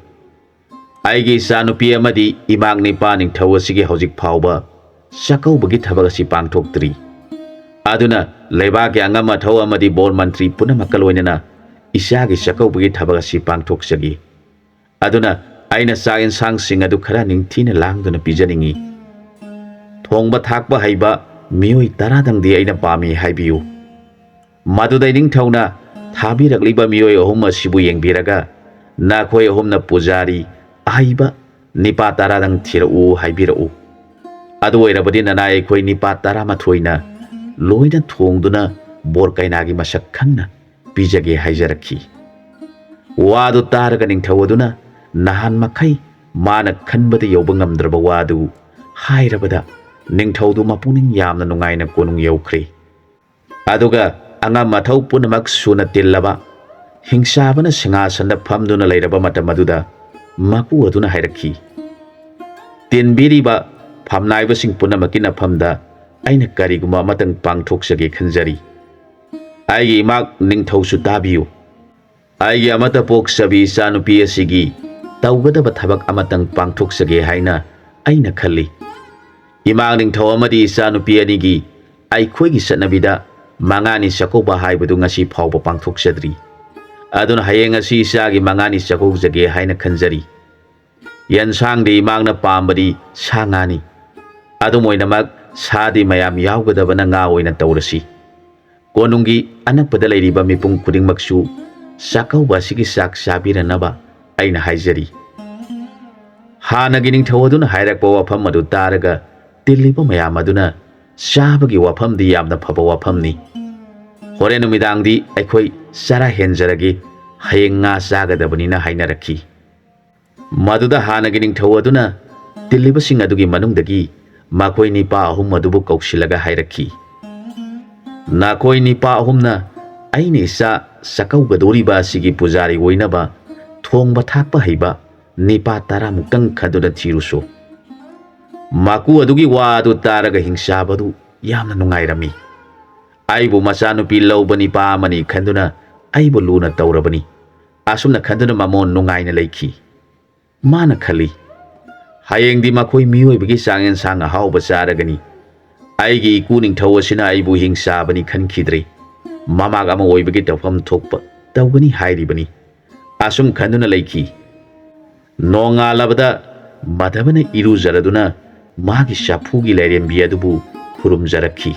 'ꯑꯩꯒꯤ ꯏꯆꯥꯅꯨꯄꯤ ꯑꯃꯗꯤ ꯏꯃꯥꯛ ꯅꯤꯄꯥ ꯅꯤꯡꯊꯧ ꯑꯁꯤꯒꯤ ꯍꯧꯖꯤꯛ ꯐꯥꯎꯕ ꯆꯥꯛꯀꯧꯕꯒꯤ ꯊꯕꯛ ꯑꯁꯤ ꯄꯥꯡꯊꯣꯛꯇ꯭ꯔꯤ꯫ ꯑꯗꯨꯅ ꯂꯩꯕꯥꯛꯀꯤ ꯑꯉꯝ ꯑꯊꯧ ꯑꯃꯗꯤ ꯕꯣꯔ ꯃꯟꯇ꯭ꯔꯤ ꯄꯨꯝꯅꯃꯛꯀ ꯂꯣꯏꯅꯅ ꯏꯆꯥꯒꯤ ꯆꯥꯛꯀꯧꯕꯒꯤ ꯊꯕꯛ ꯑꯁꯤ ꯄꯥꯡꯊꯣꯛꯆꯒꯦ꯫ ꯑꯗꯨꯅ ꯑꯩꯅ ꯆꯥꯛ ꯌꯦꯟꯁꯥꯡꯁꯤꯡ ꯑꯗꯨ ꯈꯔ ꯅꯤꯡꯊꯤꯅ ꯂꯥꯡꯗꯨꯅ ꯄꯤꯖꯅꯤꯡꯏ꯫ ꯊꯣꯡꯕ ꯊꯥꯛꯄ ꯍꯩꯕ ꯃꯤꯑꯣꯏ ꯇꯔꯥꯗꯪꯗꯤ ꯑꯩꯅ ꯄꯥꯝꯃꯤ ꯍꯥꯏꯕꯤꯌꯨ꯫ ꯃꯗꯨꯗ ꯏꯅꯤꯡꯊꯧꯅ ꯊꯥꯕꯤꯔꯛꯂꯤꯕ ꯃꯤꯑꯣꯏ ꯑꯍꯨꯝ ꯑꯁꯤꯕꯨ ꯌꯦꯡꯕꯤꯔꯒ, "ꯅꯈꯣꯏ ꯑꯍꯨꯝꯅ ꯄꯨꯖꯥꯔꯤ ꯑꯍꯩꯕ ꯅꯤꯄꯥ ꯇꯔꯥꯗꯪ ꯊꯤꯔꯛꯎ ꯍꯥꯏꯕꯤꯔꯛꯎ꯫ ꯑꯗꯨ ꯑꯣꯏꯔꯕꯗꯤ ꯅꯅꯥꯏ ꯑꯩꯈꯣꯏ ꯅꯤꯄꯥ ꯇꯔꯥꯃꯥꯊꯣꯏꯅ ꯂꯣꯏꯅ ꯊꯣꯡꯗꯨꯅ ꯕꯣꯔ ꯀꯩꯅꯥꯒꯤ ꯃꯁꯛ ꯈꯪꯅ ꯄꯤꯖꯒꯦ" ꯍꯥꯏꯖꯔꯛꯈꯤ꯫ ꯋꯥꯗꯨ ꯇꯥꯔꯒ ꯅꯤꯡꯊꯧ ꯑꯗꯨꯅ ꯅꯍꯥꯟ ꯃꯈꯩ ꯃꯥꯅ ꯈꯟꯕꯗ ꯌꯧꯕ ꯉꯝꯗ꯭ꯔꯕ ꯋꯥꯗꯨ ꯍꯥꯏꯔꯕꯗ, ꯅꯤꯡꯊꯧꯗꯨ ꯃꯄꯨꯛꯅꯤꯡ ꯌꯥꯝꯅ ꯅꯨꯡꯉꯥꯏꯅ ꯀꯣꯅꯨꯡ ꯌꯧꯈ꯭ꯔꯦ꯫ ꯑꯗꯨꯒ ꯑꯉꯝ ꯑꯊꯧ ꯄꯨꯝꯅꯃꯛ ꯁꯨꯅ ꯇꯤꯜꯂꯕ ꯍꯤꯡꯆꯥꯕꯅ ꯁꯤꯡꯍꯥꯁꯟꯗ ꯐꯝꯗꯨꯅ ꯂꯩꯔꯕ ꯃꯇꯝ ꯑꯗꯨꯗ, ꯃꯀꯨ ꯑꯗꯨꯅ ꯍꯥꯏꯔꯛꯈꯤ, "ꯇꯤꯟꯕꯤꯔꯤꯕ ꯐꯝꯅꯥꯏꯕꯁꯤꯡ ꯄꯨꯝꯅꯃꯛꯀꯤ ꯅꯐꯝꯗ ꯑꯩꯅ ꯀꯔꯤꯒꯨꯝꯕ ꯑꯃꯇꯪ ꯄꯥꯡꯊꯣꯛꯆꯒꯦ ꯈꯟꯖꯔꯤ꯫ ꯑꯩꯒꯤ ꯏꯃꯥ ꯅꯤꯡꯊꯧꯁꯨ ꯇꯥꯕꯤꯌꯨ꯫ ꯑꯩꯒꯤ ꯑꯃꯠꯇ ꯄꯣꯛꯆꯕꯤ ꯏꯆꯥꯅꯨꯄꯤ ꯑꯁꯤꯒꯤ ꯇꯧꯒꯗꯕ ꯊꯕꯛ ꯑꯃꯇꯪ ꯄꯥꯡꯊꯣꯛꯆꯒꯦ ꯍꯥꯏꯅ ꯑꯩꯅ ꯈꯜꯂꯤ꯫ ꯏꯃꯥ ꯅꯤꯡꯊꯧ ꯑꯃꯗꯤ ꯏꯆꯥꯅꯨꯄꯤ ꯑꯅꯤꯒꯤ ꯑꯩꯈꯣꯏꯒꯤ ꯆꯠꯅꯕꯤꯗ ꯃꯉꯥꯅꯤ ꯆꯥꯛꯀꯧꯕ ꯍꯥꯏꯕꯗꯨ ꯉꯁꯤ ꯐꯥꯎꯕ ꯄꯥꯡꯊꯣꯛꯆꯗ꯭ꯔꯤ꯫ ꯑꯗꯨꯅ ꯍꯌꯦꯡ ꯑꯁꯤ ꯏꯆꯥꯒꯤ ꯃꯉꯥꯅꯤ ꯆꯥꯛꯀꯧꯖꯒꯦ ꯍꯥꯏꯅ ꯈꯟꯖꯔꯤ꯫ ꯌꯦꯟꯁꯥꯡꯗꯤ ꯏꯃꯥꯅ ꯄꯥꯝꯕꯗꯤ ꯁꯥ ꯉꯥꯅꯤ꯫ ꯑꯗꯨꯝ ꯑꯣꯏꯅꯃꯛ ꯁꯥꯗꯤ ꯃꯌꯥꯝ ꯌꯥꯎꯒꯗꯕꯅ ꯉꯥ ꯑꯣꯏꯅ ꯇꯧꯔꯁꯤ꯫ ꯀꯣꯅꯨꯡꯒꯤ ꯑꯅꯛꯄꯗ ꯂꯩꯔꯤꯕ ꯃꯤꯄꯨꯝ ꯈꯨꯗꯤꯡꯃꯛꯁꯨ ꯆꯥꯛꯀꯧꯕ ꯑꯁꯤꯒꯤ ꯆꯥꯛ ꯆꯥꯕꯤꯔꯅꯕ ꯑꯩꯅ ꯍꯥꯏꯖꯔꯤ꯫" ꯍꯥꯟꯅꯒꯤ ꯅꯤꯡꯊꯧ ꯑꯗꯨꯅ ꯍꯥꯏꯔꯛꯄ ꯋꯥꯐꯝ ꯑꯗꯨ ꯇꯥꯔꯒ ꯇꯤꯜꯂꯤꯕ ꯃꯌꯥꯝ ꯑꯗꯨꯅ, "ꯆꯥꯕꯒꯤ ꯋꯥꯐꯝꯗꯤ ꯌꯥꯝꯅ ꯐꯕ ꯋꯥꯐꯝꯅꯤ꯫ ꯍꯣꯔꯦꯟ ꯅꯨꯃꯤꯗꯥꯡꯗꯤ ꯑꯩꯈꯣꯏ ꯆꯔꯥ ꯍꯦꯟꯖꯔꯒꯦ, ꯍꯌꯦꯡ ꯉꯥ ꯆꯥꯒꯗꯕꯅꯤꯅ" ꯍꯥꯏꯅꯔꯛꯈꯤ꯫ ꯃꯗꯨꯗ ꯍꯥꯟꯅꯒꯤ ꯅꯤꯡꯊꯧ ꯑꯗꯨꯅ ꯇꯤꯜꯂꯤꯕꯁꯤꯡ ꯑꯗꯨꯒꯤ ꯃꯅꯨꯡꯗꯒꯤ ꯃꯈꯣꯏ ꯅꯤꯄꯥ ꯑꯍꯨꯝ ꯑꯗꯨꯕꯨ ꯀꯧꯁꯤꯜꯂꯒ ꯍꯥꯏꯔꯛꯈꯤ, "ꯅꯈꯣꯏ ꯅꯤꯄꯥ ꯑꯍꯨꯝꯅ ꯑꯩꯅ ꯏꯆꯥ ꯆꯥꯛꯀꯧꯒꯗꯧꯔꯤꯕ ꯑꯁꯤꯒꯤ ꯄꯨꯖꯥꯔꯤ ꯑꯣꯏꯅꯕ ꯊꯣꯡꯕ ꯊꯥꯛꯄ ꯍꯩꯕ ꯅꯤꯄꯥ ꯇꯔꯥꯃꯨꯛꯇꯪ ꯈꯟꯗꯨꯅ ꯊꯤꯔꯨꯁꯨ꯫" ꯃꯀꯨ ꯑꯗꯨꯒꯤ ꯋꯥ ꯑꯗꯨ ꯇꯥꯔꯒ ꯍꯤꯡꯆꯥꯕꯗꯨ ꯌꯥꯝꯅ ꯅꯨꯡꯉꯥꯏꯔꯝꯃꯤ꯫ "ꯑꯩꯕꯨ ꯃꯆꯥꯅꯨꯄꯤ ꯂꯧꯕ ꯅꯤꯄꯥ ꯑꯃꯅꯤ ꯈꯟꯗꯨꯅ ꯑꯩꯕꯨ ꯂꯨꯅ ꯇꯧꯔꯕꯅꯤ꯫" ꯑꯁꯨꯝꯅ ꯈꯟꯗꯨꯅ ꯃꯃꯣꯟ ꯅꯨꯡꯉꯥꯏꯅ ꯂꯩꯈꯤ꯫ ꯃꯥꯅ ꯈꯜꯂꯤ, "ꯍꯌꯦꯡꯗꯤ ꯃꯈꯣꯏ ꯃꯤꯑꯣꯏꯕꯒꯤ ꯆꯥꯛ ꯌꯦꯟꯁꯥꯡ ꯑꯍꯥꯎꯕ ꯆꯥꯔꯒꯅꯤ꯫ ꯑꯩꯒꯤ ꯏꯄꯨ ꯅꯤꯡꯊꯧ ꯑꯁꯤꯅ ꯑꯩꯕꯨ ꯍꯤꯡꯆꯥꯕꯅꯤ ꯈꯟꯈꯤꯗ꯭ꯔꯦ꯫ ꯃꯃꯥꯛ ꯑꯃ ꯑꯣꯏꯕꯒꯤ ꯇꯧꯐꯝ ꯊꯣꯛꯄ ꯇꯧꯒꯅꯤ ꯍꯥꯏꯔꯤꯕꯅꯤ꯫" ꯑꯁꯨꯝ ꯈꯟꯗꯨꯅ ꯂꯩꯈꯤ꯫ ꯅꯣꯡꯉꯥꯜꯂꯕꯗ ꯃꯙꯕꯅ ꯏꯔꯨꯖꯔꯗꯨꯅ ꯃꯥꯒꯤ ꯆꯐꯨꯒꯤ ꯂꯥꯏꯔꯦꯝꯕꯤ ꯑꯗꯨꯕꯨ ꯈꯨꯔꯨꯝꯖꯔꯛꯈꯤ꯫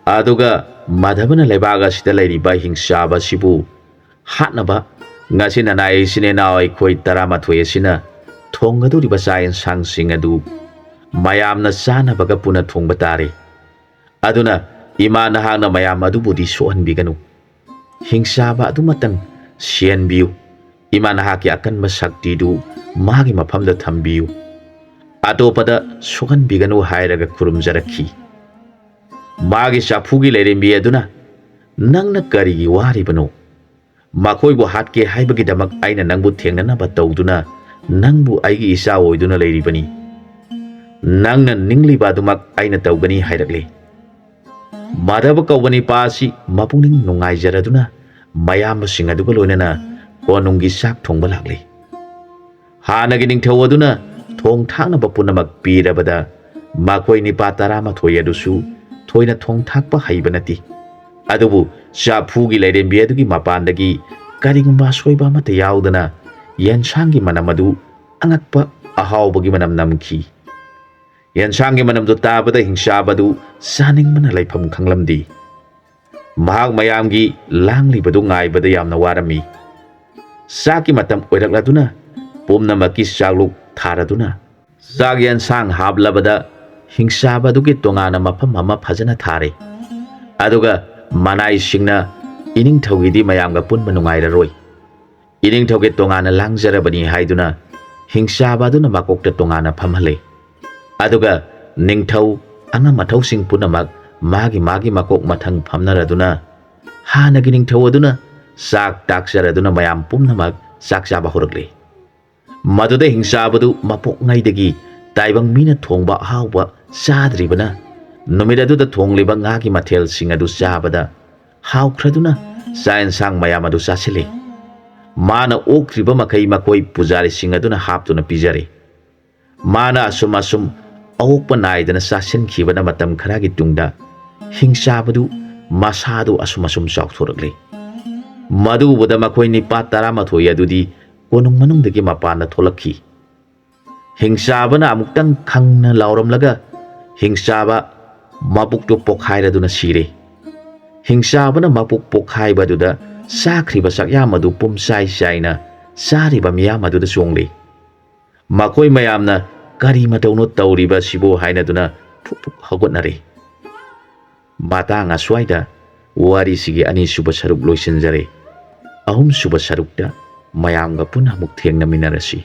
ꯑꯗꯨꯒ ꯃꯥꯙꯕꯅ ꯂꯩꯕꯥꯛ ꯑꯁꯤꯗ ꯂꯩꯔꯤꯕ ꯍꯤꯡꯆꯥꯕ ꯑꯁꯤꯕꯨ ꯍꯥꯠꯅꯕ ꯉꯁꯤ ꯅꯅꯥꯏ ꯏꯆꯤꯟ ꯏꯅꯥꯎ ꯑꯩꯈꯣꯏ ꯇꯔꯥꯃꯥꯊꯣꯏ ꯑꯁꯤꯅ ꯊꯣꯡꯒꯗꯧꯔꯤꯕ ꯆꯥꯛ ꯌꯦꯟꯁꯥꯡꯁꯤꯡ ꯑꯗꯨ ꯃꯌꯥꯝꯅ ꯆꯥꯅꯕꯒ ꯄꯨꯟꯅ ꯊꯣꯡꯕ ꯇꯥꯔꯦ꯫ ꯑꯗꯨꯅ ꯏꯃꯥ ꯅꯍꯥꯛꯅ ꯃꯌꯥꯝ ꯑꯗꯨꯕꯨꯗꯤ ꯁꯣꯛꯍꯟꯕꯤꯒꯅꯨ꯫ ꯍꯤꯡꯆꯥꯕ ꯑꯗꯨꯃꯇꯪ ꯁꯤꯍꯟꯕꯤꯌꯨ꯫ ꯏꯃꯥ ꯅꯍꯥꯛꯀꯤ ꯑꯀꯟꯕ ꯁꯛꯇꯤꯗꯨ ꯃꯥꯒꯤ ꯃꯐꯝꯗ ꯊꯝꯕꯤꯌꯨ꯫ ꯑꯇꯣꯞꯄꯗ ꯁꯣꯛꯍꯟꯕꯤꯒꯅꯨ ꯍꯥꯏꯔꯒ ꯈꯨꯔꯨꯝꯖꯔꯛꯈꯤ꯫ ꯃꯥꯒꯤ ꯆꯥꯐꯨꯒꯤ ꯂꯥꯏꯔꯦꯝꯕꯤ ꯑꯗꯨꯅ, "ꯅꯪꯅ ꯀꯔꯤꯒꯤ ꯋꯥꯔꯤꯕꯅꯣ? ꯃꯈꯣꯏꯕꯨ ꯍꯥꯠꯀꯦ ꯍꯥꯏꯕꯒꯤꯗꯃꯛ ꯑꯩꯅ ꯅꯪꯕꯨ ꯊꯦꯡꯅꯅꯕ ꯇꯧꯗꯨꯅ ꯅꯪꯕꯨ ꯑꯩꯒꯤ ꯏꯆꯥ ꯑꯣꯏꯗꯨꯅ ꯂꯩꯔꯤꯕꯅꯤ꯫ ꯅꯪꯅ ꯅꯤꯡꯂꯤꯕ ꯑꯗꯨꯃꯛ ꯑꯩꯅ ꯇꯧꯒꯅꯤ" ꯍꯥꯏꯔꯛꯂꯦ꯫ ꯃꯥꯙꯕ ꯀꯧꯕ ꯅꯤꯄꯥ ꯑꯁꯤ ꯃꯄꯨꯛꯅꯤꯡ ꯅꯨꯡꯉꯥꯏꯖꯔꯗꯨꯅ ꯃꯌꯥꯝꯕꯁꯤꯡ ꯑꯗꯨꯒ ꯂꯣꯏꯅꯅ ꯀꯣꯅꯨꯡꯒꯤ ꯆꯥꯛ ꯊꯣꯡꯕ ꯂꯥꯛꯂꯦ꯫ ꯍꯥꯟꯅꯒꯤ ꯅꯤꯡꯊꯧ ꯑꯗꯨꯅ ꯊꯣꯡ ꯊꯥꯛꯅꯕ ꯄꯨꯝꯅꯃꯛ ꯄꯤꯔꯕꯗ ꯃꯈꯣꯏ ꯅꯤꯄꯥ ꯇꯔꯥꯃꯥꯊꯣꯏ ꯑꯗꯨꯁꯨ ꯊꯣꯏꯅ ꯊꯣꯡ ꯊꯥꯛꯄ ꯍꯩꯕ ꯅꯠꯇꯦ꯫ ꯑꯗꯨꯕꯨ ꯆꯥꯐꯨꯒꯤ ꯂꯥꯏꯔꯦꯝꯕꯤ ꯑꯗꯨꯒꯤ ꯃꯄꯥꯟꯗꯒꯤ ꯀꯔꯤꯒꯨꯝꯕ ꯑꯁꯣꯏꯕ ꯑꯃꯠꯇ ꯌꯥꯎꯗꯅ ꯌꯦꯟꯁꯥꯡꯒꯤ ꯃꯅꯝ ꯑꯗꯨ ꯑꯉꯛꯄ ꯑꯍꯥꯎꯕꯒꯤ ꯃꯅꯝ ꯅꯝꯈꯤ꯫ ꯌꯦꯟꯁꯥꯡꯒꯤ ꯃꯅꯝꯗꯨ ꯇꯥꯕꯗ ꯍꯤꯡꯆꯥꯕꯗꯨ ꯆꯥꯅꯤꯡꯕꯅ ꯂꯩꯐꯝ ꯈꯪꯂꯝꯗꯦ꯫ ꯃꯍꯥꯛ ꯃꯌꯥꯝꯒꯤ ꯂꯥꯡꯂꯤꯕꯗꯨ ꯉꯥꯏꯕꯗ ꯌꯥꯝꯅ ꯋꯥꯔꯝꯃꯤ꯫ ꯆꯥꯛꯀꯤ ꯃꯇꯝ ꯑꯣꯏꯔꯛꯂꯗꯨꯅ ꯄꯨꯝꯅꯃꯛꯀꯤ ꯆꯥꯛꯂꯨꯛ ꯊꯥꯔꯗꯨꯅ ꯆꯥꯛ ꯌꯦꯟꯁꯥꯡ ꯍꯥꯞꯂꯕꯗ ꯍꯤꯡꯆꯥꯕꯗꯨꯒꯤ ꯇꯣꯉꯥꯟꯅ ꯃꯐꯝ ꯑꯃ ꯐꯖꯅ ꯊꯥꯔꯦ꯫ ꯑꯗꯨꯒ ꯃꯅꯥꯏꯁꯤꯡꯅ ꯏꯅꯤꯡꯊꯧꯒꯤꯗꯤ ꯃꯌꯥꯝꯒ ꯄꯨꯟꯕ ꯅꯨꯡꯉꯥꯏꯔꯔꯣꯏ, ꯏꯅꯤꯡꯊꯧꯒꯤ ꯇꯣꯉꯥꯟꯅ ꯂꯥꯡꯖꯔꯕꯅꯤ ꯍꯥꯏꯗꯨꯅ ꯍꯤꯡꯆꯥꯕ ꯑꯗꯨꯅ ꯃꯀꯣꯛꯇ ꯇꯣꯉꯥꯟꯅ ꯐꯝꯍꯜꯂꯦ꯫ ꯑꯗꯨꯒ ꯅꯤꯡꯊꯧ ꯑꯉꯝ ꯑꯊꯧꯁꯤꯡ ꯄꯨꯝꯅꯃꯛ ꯃꯥꯒꯤ ꯃꯥꯒꯤ ꯃꯀꯣꯛ ꯃꯊꯪ ꯐꯝꯅꯔꯗꯨꯅ ꯍꯥꯟꯅꯒꯤ ꯅꯤꯡꯊꯧ ꯑꯗꯨꯅ ꯆꯥꯛ ꯇꯥꯛꯆꯔꯗꯨꯅ ꯃꯌꯥꯝ ꯄꯨꯝꯅꯃꯛ ꯆꯥꯛ ꯆꯥꯕ ꯍꯧꯔꯛꯂꯦ꯫ ꯃꯗꯨꯗ ꯍꯤꯡꯆꯥꯕꯗꯨ ꯃꯄꯣꯛꯉꯩꯗꯒꯤ ꯇꯥꯏꯕꯪ ꯃꯤꯅ ꯊꯣꯡꯕ ꯑꯍꯥꯎꯕ ꯆꯥꯗ꯭ꯔꯤꯕꯅ ꯅꯨꯃꯤꯠ ꯑꯗꯨꯗ ꯊꯣꯡꯂꯤꯕ ꯉꯥꯒꯤ ꯃꯊꯦꯜꯁꯤꯡ ꯑꯗꯨ ꯆꯥꯕꯗ ꯍꯥꯎꯈ꯭ꯔꯗꯨꯅ ꯆꯥꯛ ꯌꯦꯟꯁꯥꯡ ꯃꯌꯥꯝ ꯑꯗꯨ ꯆꯥꯁꯤꯜꯂꯤ꯫ ꯃꯥꯅ ꯑꯣꯛꯇ꯭ꯔꯤꯕ ꯃꯈꯩ ꯃꯈꯣꯏ ꯄꯨꯖꯥꯔꯤꯁꯤꯡ ꯑꯗꯨꯅ ꯍꯥꯞꯇꯨꯅ ꯄꯤꯖꯔꯦ꯫ ꯃꯥꯅ ꯑꯁꯨꯝ ꯑꯁꯨꯝ ꯑꯑꯣꯛꯄ ꯅꯥꯏꯗꯅ ꯆꯥꯁꯤꯟꯈꯤꯕꯅ ꯃꯇꯝ ꯈꯔꯒꯤ ꯇꯨꯡꯗ ꯍꯤꯡꯆꯥꯕꯗꯨ ꯃꯁꯥꯗꯨ ꯑꯁꯨꯝ ꯑꯁꯨꯝ ꯆꯥꯎꯊꯣꯔꯛꯂꯦ꯫ ꯃꯗꯨ ꯎꯕꯗ ꯃꯈꯣꯏ ꯅꯤꯄꯥ ꯇꯔꯥꯃꯥꯊꯣꯏ ꯑꯗꯨꯗꯤ ꯀꯣꯅꯨꯡ ꯃꯅꯨꯡꯗꯒꯤ ꯃꯄꯥꯟꯗ ꯊꯣꯛꯂꯛꯈꯤ꯫ ꯍꯤꯡꯆꯥꯕꯅ ꯑꯃꯨꯛꯇꯪ ꯈꯪꯅ ꯂꯥꯎꯔꯝꯂꯒ ꯍꯤꯡꯆꯥꯕ ꯃꯕꯨꯛꯇꯨ ꯄꯣꯛꯈꯥꯏꯔꯗꯨꯅ ꯁꯤꯔꯦ꯫ ꯍꯤꯡꯆꯥꯕꯅ ꯃꯄꯨꯛ ꯄꯣꯛꯈꯥꯏꯕꯗꯨꯗ ꯆꯥꯈ꯭ꯔꯤꯕ ꯆꯥꯛꯌꯥꯝ ꯑꯗꯨ ꯄꯨꯝꯆꯥꯏ ꯆꯥꯏꯅ ꯆꯥꯔꯤꯕ ꯃꯤꯌꯥꯝ ꯑꯗꯨꯗ ꯆꯣꯡꯂꯤ꯫ ꯃꯈꯣꯏ ꯃꯌꯥꯝꯅ "ꯀꯔꯤ ꯃꯇꯧꯅꯣ ꯇꯧꯔꯤꯕ ꯑꯁꯤꯕꯨ?" ꯍꯥꯏꯅꯗꯨꯅ ꯐꯨꯛ ꯐꯨꯛ ꯍꯧꯒꯠꯅꯔꯤ꯫ ꯃꯇꯥꯡ ꯑꯁ꯭ꯋꯥꯏꯗ ꯋꯥꯔꯤꯁꯤꯒꯤ ꯑꯅꯤꯁꯨꯕ ꯁꯔꯨꯛ ꯂꯣꯏꯁꯤꯟꯖꯔꯦ꯫ ꯑꯍꯨꯝꯁꯨꯕ ꯁꯔꯨꯛꯇ ꯃꯌꯥꯝꯒ ꯄꯨꯟꯅ ꯑꯃꯨꯛ ꯊꯦꯡꯅꯃꯤꯟꯅꯔꯁꯤ꯫